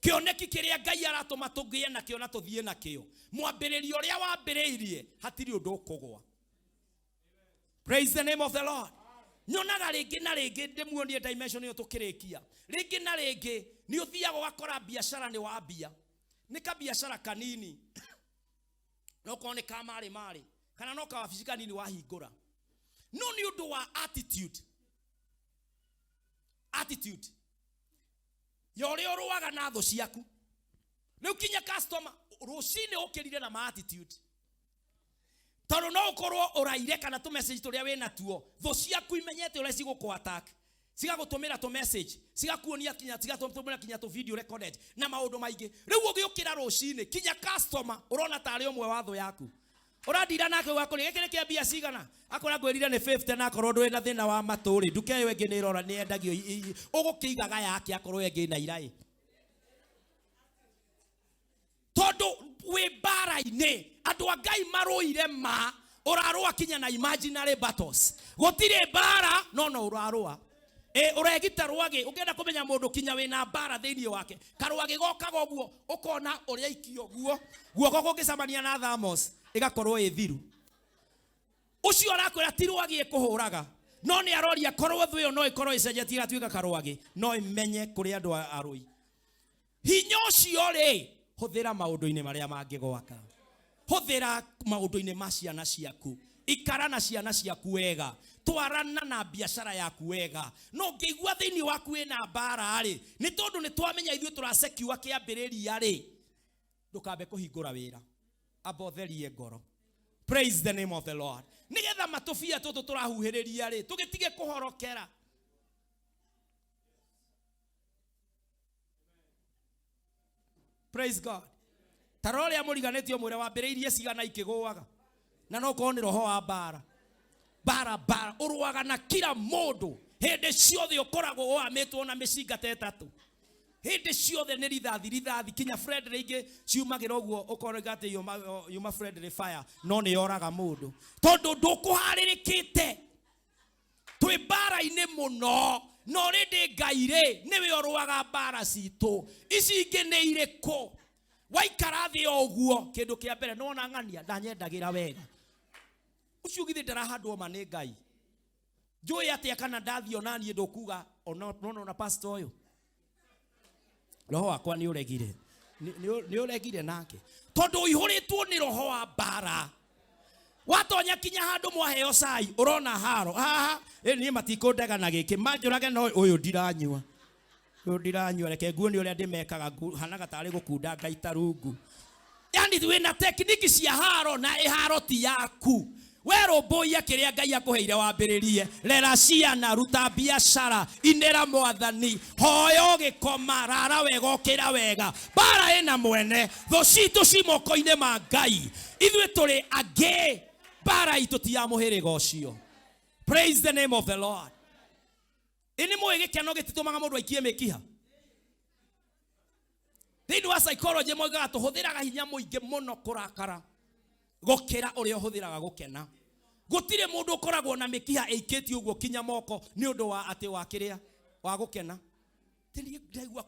kĩoneki kĩrĩa Ngai aratũma tũgĩe nakĩo na tũthiĩ nakĩo, mwambĩrĩrio ũrĩa wambĩrĩirie hatirĩ ũndũ ũkũgwa. Praise the name of the Lord. Nyonaga rĩngĩ na rĩngĩ ndĩmuonie dimension ĩyo tũkĩrĩkia. Rĩngĩ na rĩngĩ nĩ ũthiaga ũgakora biacara nĩ wambia, nĩ kabiacara kanini, no korwo nĩ ka marĩ marĩ kana no kawabici kanini wahingũra, no nĩ ũndũ wa attitude ya ũrĩa ũrũaga na thũ ciaku. Rĩu kinya customer rũcinĩ ũkĩrire na ma attitude, tondũ no ũkorwo ũraire kana tũ message tũrĩa wĩna tuo, thũ ciaku imenyete ũrĩa cigũkũ attack, cigagũtũmĩra tũ message, cigakuonia kinya, cigatũmĩra kinya tũ video recorded na maũndũ maingĩ. Rĩu ũgĩũkĩra rũcinĩ kinya customer ũrona tarĩ ũmwe wa thũ yaku, ũrandira nake ũgakũria gĩkĩ nĩ kĩa mbia cigana, akwĩra ngwĩrire nĩ 50, na akorwo ndũrĩ na thĩna wa matũ rĩ, nduka ĩyo ĩngĩ nĩ ĩrora nĩ yendagio, ũgũkĩigaga yake akorwo ĩyo ĩngĩ ĩna iraĩ, tondũ wĩ mbara-inĩ. Andũ a Ngai marũire ma, ũrarũa kinya na imaginary battles, gũtirĩ mbara no no ũrarũa. Ũregita rwagĩ, ũngĩenda kũmenya mũndũ kinya wĩna mbara thĩinĩ wake, karwagĩ gokaga ũguo ũkona ũrĩa aikio ũguo, guoko kũngĩcemania na thamos ĩgakorwo ĩ thiru. Ũcio arakwĩra ti rwagĩ ĩkũhũraga, no nĩ aroria korwo thũ ĩyo no ĩkorwo ĩcenjetie ĩgatuĩka karwagĩ, no ĩmenye kũrĩ andũ arũi. Hinya ũcio rĩ, hũthĩra maũndũ-inĩ marĩa mangĩgwaka, hũthĩra maũndũ-inĩ ma ciana ciaku, ikara na ciana ciaku wega, twarana na biacara yaku wega. No ũngĩigua thĩinĩ waku wĩna mbara rĩ, nĩ tondũ nĩ twamenya ithuĩ tũrasekiwa kĩambĩrĩria rĩ, ndũkambe kũhingũra wĩra, amba ũtherie ngoro. Praise the name of the Lord. Nĩgetha matũbia tũtũ tũrahuhĩrĩria rĩ, tũgĩtige kũhorokera. Praise God. Ta rora ũrĩa mũriganĩtio mwĩre wambĩrĩirie cigana ikĩgũaga, na no korwo nĩ roho wa mbara. Mbara, mbara, ũrũaga na kila mũndũ hĩndĩ ciothe, ũkoragwo ũamĩtwo na mĩcinga ta ĩtatũ hĩndĩ ciothe, nĩ rithathi rithathi, kinya friendly ingĩ ciumagĩra ũguo ũkoiga atĩ yuma friendly fire, no nĩ yoraga mũndũ tondũ ndũkũharĩrĩkĩte. Twĩ mbara-inĩ mũno, no rĩndĩ Ngai rĩ nĩwe ũrũaga mbara citũ. Ici ingĩ nĩ irĩkũ? Waikara thĩ o ũguo, kĩndũ kĩa mbere nĩwona ng'ania ndanyendagĩra wega, ũcio githĩ ndarahandwo ma nĩ Ngai. Njũĩ atĩa kana ndathiĩ ona niĩ ndũkuga ona ona pastor ũyũ roho wakwa nĩ ũregire, nĩ ũregire nake, tondũ ũihũrĩtwo nĩ roho wa mbara. Watonya kinya handũ mwaheo cai ũrona haro haha, niĩ matikũndega na gĩkĩ manjũrage, no ũyũ ndiranyua, ũyũ ndiranyua, reke nguonie ũrĩa ndĩmekaga, hanaga tarĩ gũkunda ngaita rungu. Yani wĩna tekniki cia haro na ĩharo ti yaku. We rũmbũiya kĩrĩa Ngai akũheire wambĩrĩrie, rera ciana, ruta biacara, inĩra mwathani, hoya ũgĩkoma, rara wega, ũkĩra wega. Mbara ĩna mwene, thũ citũ ci moko-inĩ ma Ngai, ithuĩ tũrĩ angĩ, mbara itũ ti ya mũhĩrĩga ũcio. Praise the name of the Lord. Ĩ nĩ mũĩ gĩkeno gĩtitũmaga mũndũ aikie mĩkiha? Thĩinĩ wa psychology moigaga tũhũthĩraga hinya mũingĩ mũno kũrakara gũkĩra ũrĩa ũhũthĩraga gũkena. Gũtirĩ mũndũ ũkoragwo na mĩkiha ĩikĩtio ũguo kinya moko nĩ ũndũ wa atĩ wa kĩrĩa wa gũkena. Atĩ niĩ ndaigua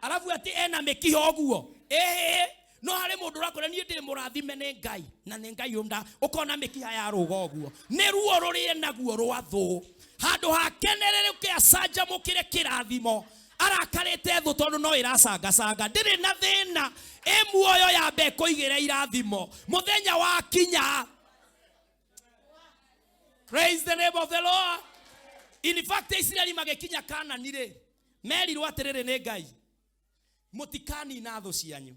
arabu atĩ ena mĩkiha ũguo, ĩĩ, no harĩ mũndũ ũrakora niĩ ndĩ mũrathime nĩ Ngai na nĩ Ngai ũnda, ũkona mĩkiha ya rũga ũguo nĩ ruo rũrĩ naguo rwa thũ. Handũ hakenererũke acanjamũkĩre kĩrathimo, Arakarĩte thũ tondũ no ĩracangacanga, ndĩrĩ na thĩna, ĩ muoyo yambe ĩkũigĩre irathimo mũthenya wa kinya. Praise the name of the Lord. In fact, Isiraeli magĩkinya Kanani rĩ, merirwo atĩrĩrĩ nĩ Ngai, mũtikanina thũ cianyu.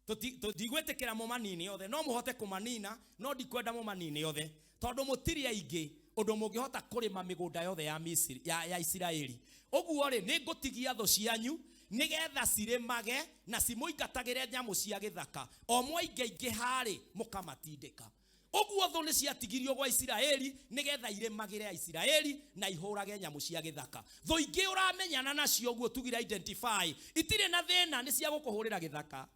Ndigwĩtĩkĩra mũmanine othe, no mũhote kũmanina, no ndikwenda mũmanine othe, tondũ mũtirĩ aingĩ ũndũ mũngĩhota kũrĩma mĩgũnda yothe ya Misiri, ya Isiraeli. Ũguo rĩ, nĩ ngũtigia thũ cianyu nĩgetha cirĩmage na cimũingatagĩre nyamũ cia gĩthaka, o mwaingaingĩha rĩ, mũkamatindĩka. Ũguo thũ nĩ ciatigirio gwa Isiraeli nĩgetha irĩmagĩre Aisiraeli na ihũrage nyamũ cia gĩthaka. Thũ ingĩ ũramenyana nacio ũguo tugire identify, itirĩ na thĩna, nĩ cia gũkũhũrĩra gĩthaka.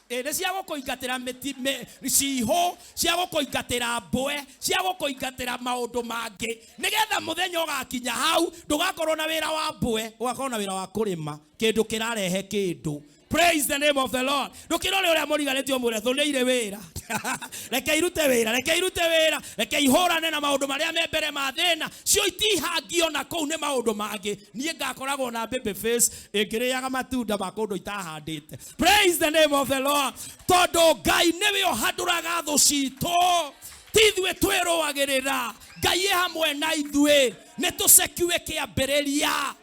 Nĩ cia gũkũingatĩra mĩti, cihũ, cia gũkũingatĩra mbwe, cia gũkũingatĩra maũndũ mangĩ, nĩgetha mũthenya ũgakinya hau ndũgakorwo na wĩra wa mbwe, ũgakorwo na wĩra wa kũrĩma kĩndũ kĩrarehe kĩndũ. Praise the name of the Lord. Ndũkĩrore ũrĩa mũriganĩtie ũmwĩre thũ nĩ irĩ wĩra. Reke irute wĩra, reke irute wĩra, reke ihũrane na maũndũ marĩa me mbere ma thĩna. Cio itihangio na kũu nĩ maũndũ mangĩ. Niĩ ngakoragwo na baby face ĩngĩrĩaga matunda ma kũndũ itahandĩte. Praise the name of the Lord. Tondũ Ngai nĩwe ũhandũraga thũ citũ, ti ithuĩ twĩrũagĩrĩra. Ngai e hamwe na ithuĩ, nĩ tũcekue kĩambĩrĩria.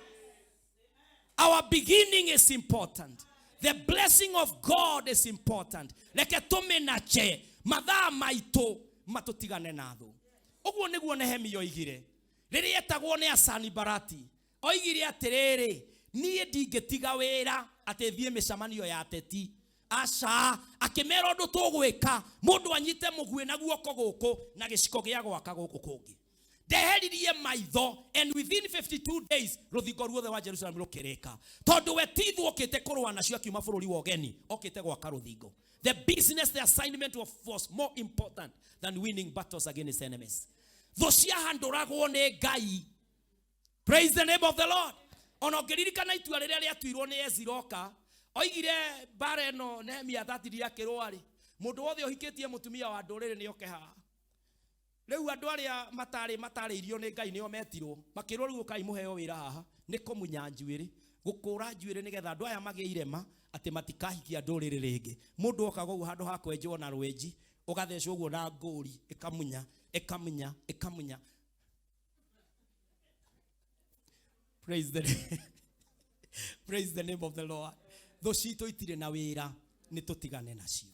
Our beginning is important. The blessing of God is important. Reke tũmĩnache mathaa maitũ matũtigane na thũ. Ũguo nĩguo Nehemia oigire rĩrĩa etagwo nĩ Asanibarati. Oigire atĩrĩrĩ, niĩ ndingĩtiga wĩra atĩ thiĩ mĩcemanio ya ateti. Aca, akĩmera ũndũ tũgwĩka, mũndũ anyite mũguĩ na guoko gũkũ na gĩciko gĩa gwaka gũkũ kũngĩ. Ndeheririe maitho, and within 52 days rũthingo ruothe wa Jerusalem rũkĩrĩka, tondũ we ti thũ okĩte kũrũa nacio akiuma bũrũri wa ũgeni, okĩte gwaka rũthingo. The business, the assignment was more important than winning battles against enemies. Thũ ciahandũragwo nĩ Ngai. Praise the name of the Lord. Ona ũngĩririkana itua rĩrĩa rĩatuirwo nĩ Eziroka, oigire mbara ĩno Nehemia atathirie akĩrũa rĩ, mũndũ wothe ũhikĩtie mũtumia wa ndũrĩrĩ nĩ oke haha. Rĩu andũ arĩa matarĩirio nĩ Ngai nĩo metirwo, makĩrwo rĩu ũkai mũheo wĩra haha, nĩ kũmunya njuĩrĩ, gũkũra njuĩrĩ nĩgetha andũ aya magĩe irema atĩ matikahikia ndũrĩrĩ rĩngĩ. Mũndũ okaga ũguo handũ ha kwenjwo na rwenji, ũgathecwo ũguo na ngũri, ĩkamunya, ĩkamunya, ĩkamunya. Praise the Praise the name of the Lord. Thũ citũ itirĩ na wĩra, nĩ tũtigane nacio.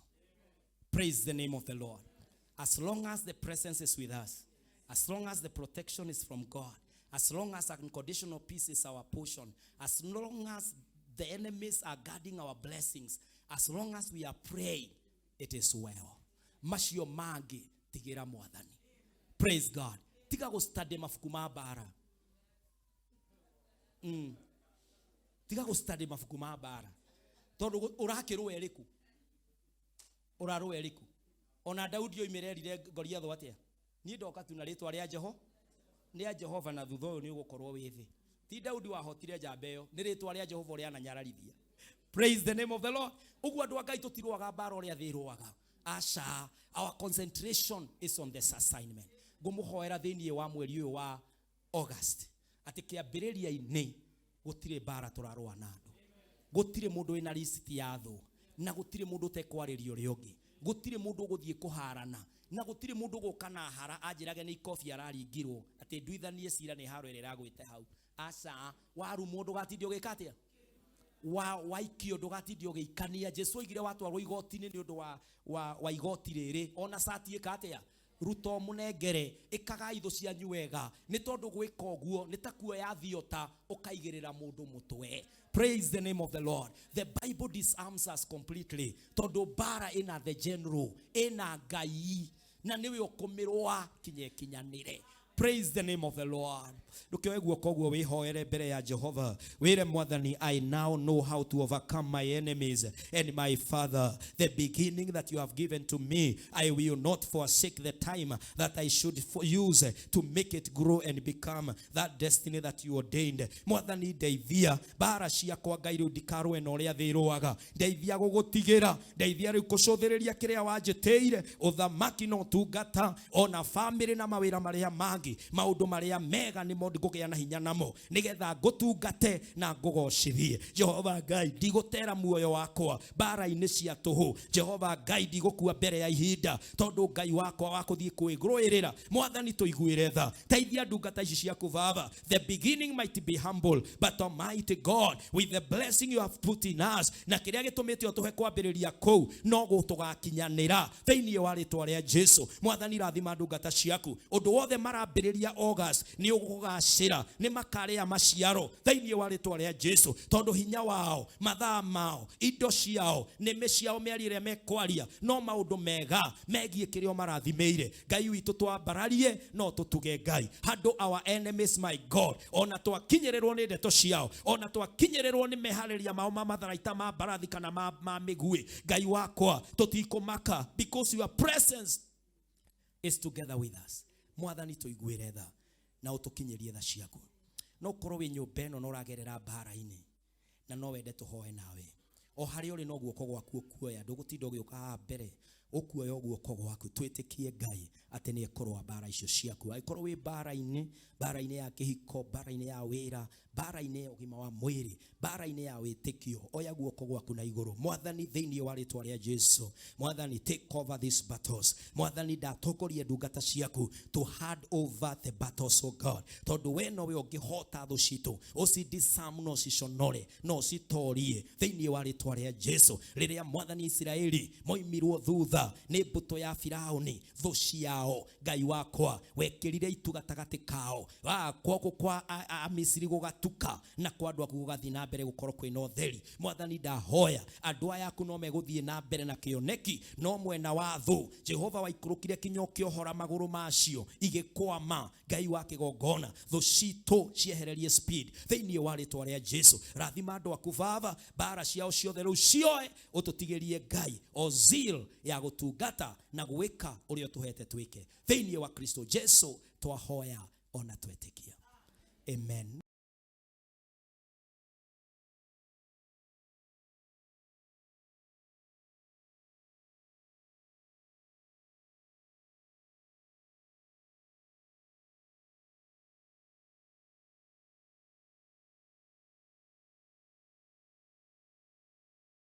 Praise the name of the Lord. As long as the presence is with us, as long as the protection is from God, as long as unconditional peace is our portion, as long as the enemies are guarding our blessings, as long as we are praying, it is well. Macio mangĩ tigĩra Mwathani. Praise God. Tiga gũstudy mabuku ma mbara. Tiga gũstudy mabuku ma mbara. Tondũ ũrakĩrũa ĩrĩkũ? Ũrarũa ĩrĩkũ? Ona Daudi oimĩre erire Goliathũ atĩa? Niĩ ndoka tu na rĩtwa rĩa Jeho, nĩ a Jehova, na thutha ũyũ nĩ ũgũkorwo wĩ thĩ. Ti Daudi wahotire njamba ĩyo, nĩ rĩtwa rĩa Jehova ũrĩa ananyararithia. Praise the name of the Lord. Ũguo andũ a Ngai tũtirũaga mbara ũrĩa thĩ ĩrũaga. Aca, our concentration is on this assignment. Ngũmũhoera thĩinĩ wa mweri ũyũ wa August atĩ kĩambĩrĩria-inĩ gũtirĩ mbara tũrarũa na andũ, gũtirĩ mũndũ wĩna lisiti ya thũ, na gũtirĩ mũndũ ũtekwarĩria ũrĩa ũngĩ, gũtirĩ mũndũ ũgũthiĩ kũharana, na gũtirĩ mũndũ ũgũka na hara anjĩrage nĩ ikobi araringirwo atĩ nduithanie cira nĩ haro ĩrĩa ĩragwĩte hau. Aca, warumwo ndũgatinde ũgĩka atĩa? Waikio ndũgatinde ũgĩikania. Jesu oigire watwarwo igoti-inĩ nĩ ũndũ wa igoti rĩrĩ, ona cati ĩka atĩa? Ruta ũmũnengere, ĩkagai thũ cianyu wega, nĩ tondũ gwĩka ũguo nĩ ta kuoya thiota ũkaigĩrĩra mũndũ mũtwe. Praise the name of the Lord. The Bible disarms us completely. Tondũ mbara ĩna the general, ĩna Ngai, na nĩwe ũkũmĩrũa kinya ĩkinyanĩre. Praise the name of the Lord. Ndũkĩoe guoko ũguo wĩhoere mbere ya Jehova, wĩre Mwathani, I now know how to overcome my enemies and my Father. The beginning that you have given to me, I will not forsake the time that I should use to make it grow and become that destiny that you ordained. Mwathani, ndeithia mbara ciakwa Ngai rĩu ndikarũe na ũrĩa thĩ ĩrũaga. Ndeithia gũgũtigĩra, ndeithia rĩu kũcũthĩrĩria kĩrĩa wanjĩtĩire, ũthamaki na ũtungata, ona famĩlĩ na mawĩra marĩa mangĩ. mangĩ. Maũndũ marĩa mega nĩmo ngũgĩa na hinya namo, nĩgetha ngũtungate na ngũgocithie. Jehova Ngai, ndigũtera muoyo wakwa mbara-inĩ cia tũhũ. Jehova Ngai, ndigũkua mbere ya ihinda, tondũ Ngai wakwa wa kũthiĩ kwĩrũĩrĩra. Mwathani, tũiguĩre tha, teithia ndungata ici ciaku Baba. The beginning might be humble, but Almighty God, with the blessing you have put in us, na kĩrĩa gĩtũmĩte ũtũhe kwambĩrĩria kũu no gũtũgakinyanĩra thĩinĩ wa rĩtwa rĩa Jesu. Mwathani, rathima ndungata ciaku, ũndũ wothe marambĩrĩria August nĩ ũgũgacĩra, nĩ makarĩa maciaro thĩinĩ wa rĩtwa rĩa Jesu, tondũ hinya wao, mathaa mao, indo ciao, nĩmĩ ciao, mĩario ĩrĩa mekwaria no maũndũ mega megiĩ kĩrĩa marathimĩire. Ngai witũ, twambararie no tũtuge Ngai handũ our enemies, my God, ona twakinyĩrĩrwo nĩ ndeto ciao, ona twakinyĩrĩrwo nĩ meharĩria mao ma matharaita, ma mbarathi kana ma mĩguĩ, Ngai wakwa, tũtikũmaka, because your presence is together with us. Mwathani, tũiguĩre tha na ũtũkinyĩrie tha ciaku. No ũkorwo wĩ nyũmba ĩno na ũragerera mbara-inĩ na no wende tũhoe nawe, o harĩa ũrĩ no guoko gwaku ũkuoya, ndũgũtinda ũgĩũka haha mbere, ũkuoya o guoko gwaku, twĩtĩkie Ngai atĩ nĩ ekũrũa mbara icio ciaku. Angĩkorwo wĩ mbara-inĩ, mbara-inĩ ya kĩhiko, mbara-inĩ ya wĩra, mbara-inĩ ya ũgima wa mwĩrĩ, mbara-inĩ ya wĩtĩkio, oya guoko gwaku na igũrũ. Mwathani, thĩinĩ wa rĩtwa rĩa Jesu, Mwathani, take over these battles. Mwathani, ndatongoria ndungata ciaku to hand over the battles, oh God, tondũ we nowe ũngĩhota thũ citũ, ũcidisarm, no ũciconore, no ũcitorie thĩinĩ wa rĩtwa rĩa Jesu. Rĩrĩa Mwathani Isiraeli moimirwo thutha nĩ mbũtũ ya Firauni, thũ ciao, Ngai wakwa, wekĩrire itu gatagatĩ kao. Guoko kwa Amisiri gũgatuka na kwa andũ aku gũgathiĩ na mbere gũkorwo kwĩna ũtheri. Mwathani, ndahoya andũ aya aku no megũthiĩ na mbere na kĩoneki, no mwena wa thũ, Jehova, waikũrũkire kinya ũkĩohora magũrũ macio igĩkwama. Ngai wa kĩgongona, thũ citũ ciehererie speed thĩinĩ wa rĩtwa rĩa Jesu. Rathima andũ aku Baba, mbara ciao ciothe rĩu cioe, ũtũtigĩrie Ngai o zeal ya gũtungata na gwĩka ũrĩa ũtũhete twĩke. Thĩinĩ wa Kristo Jesu twahoya ona twetĩkia, amen.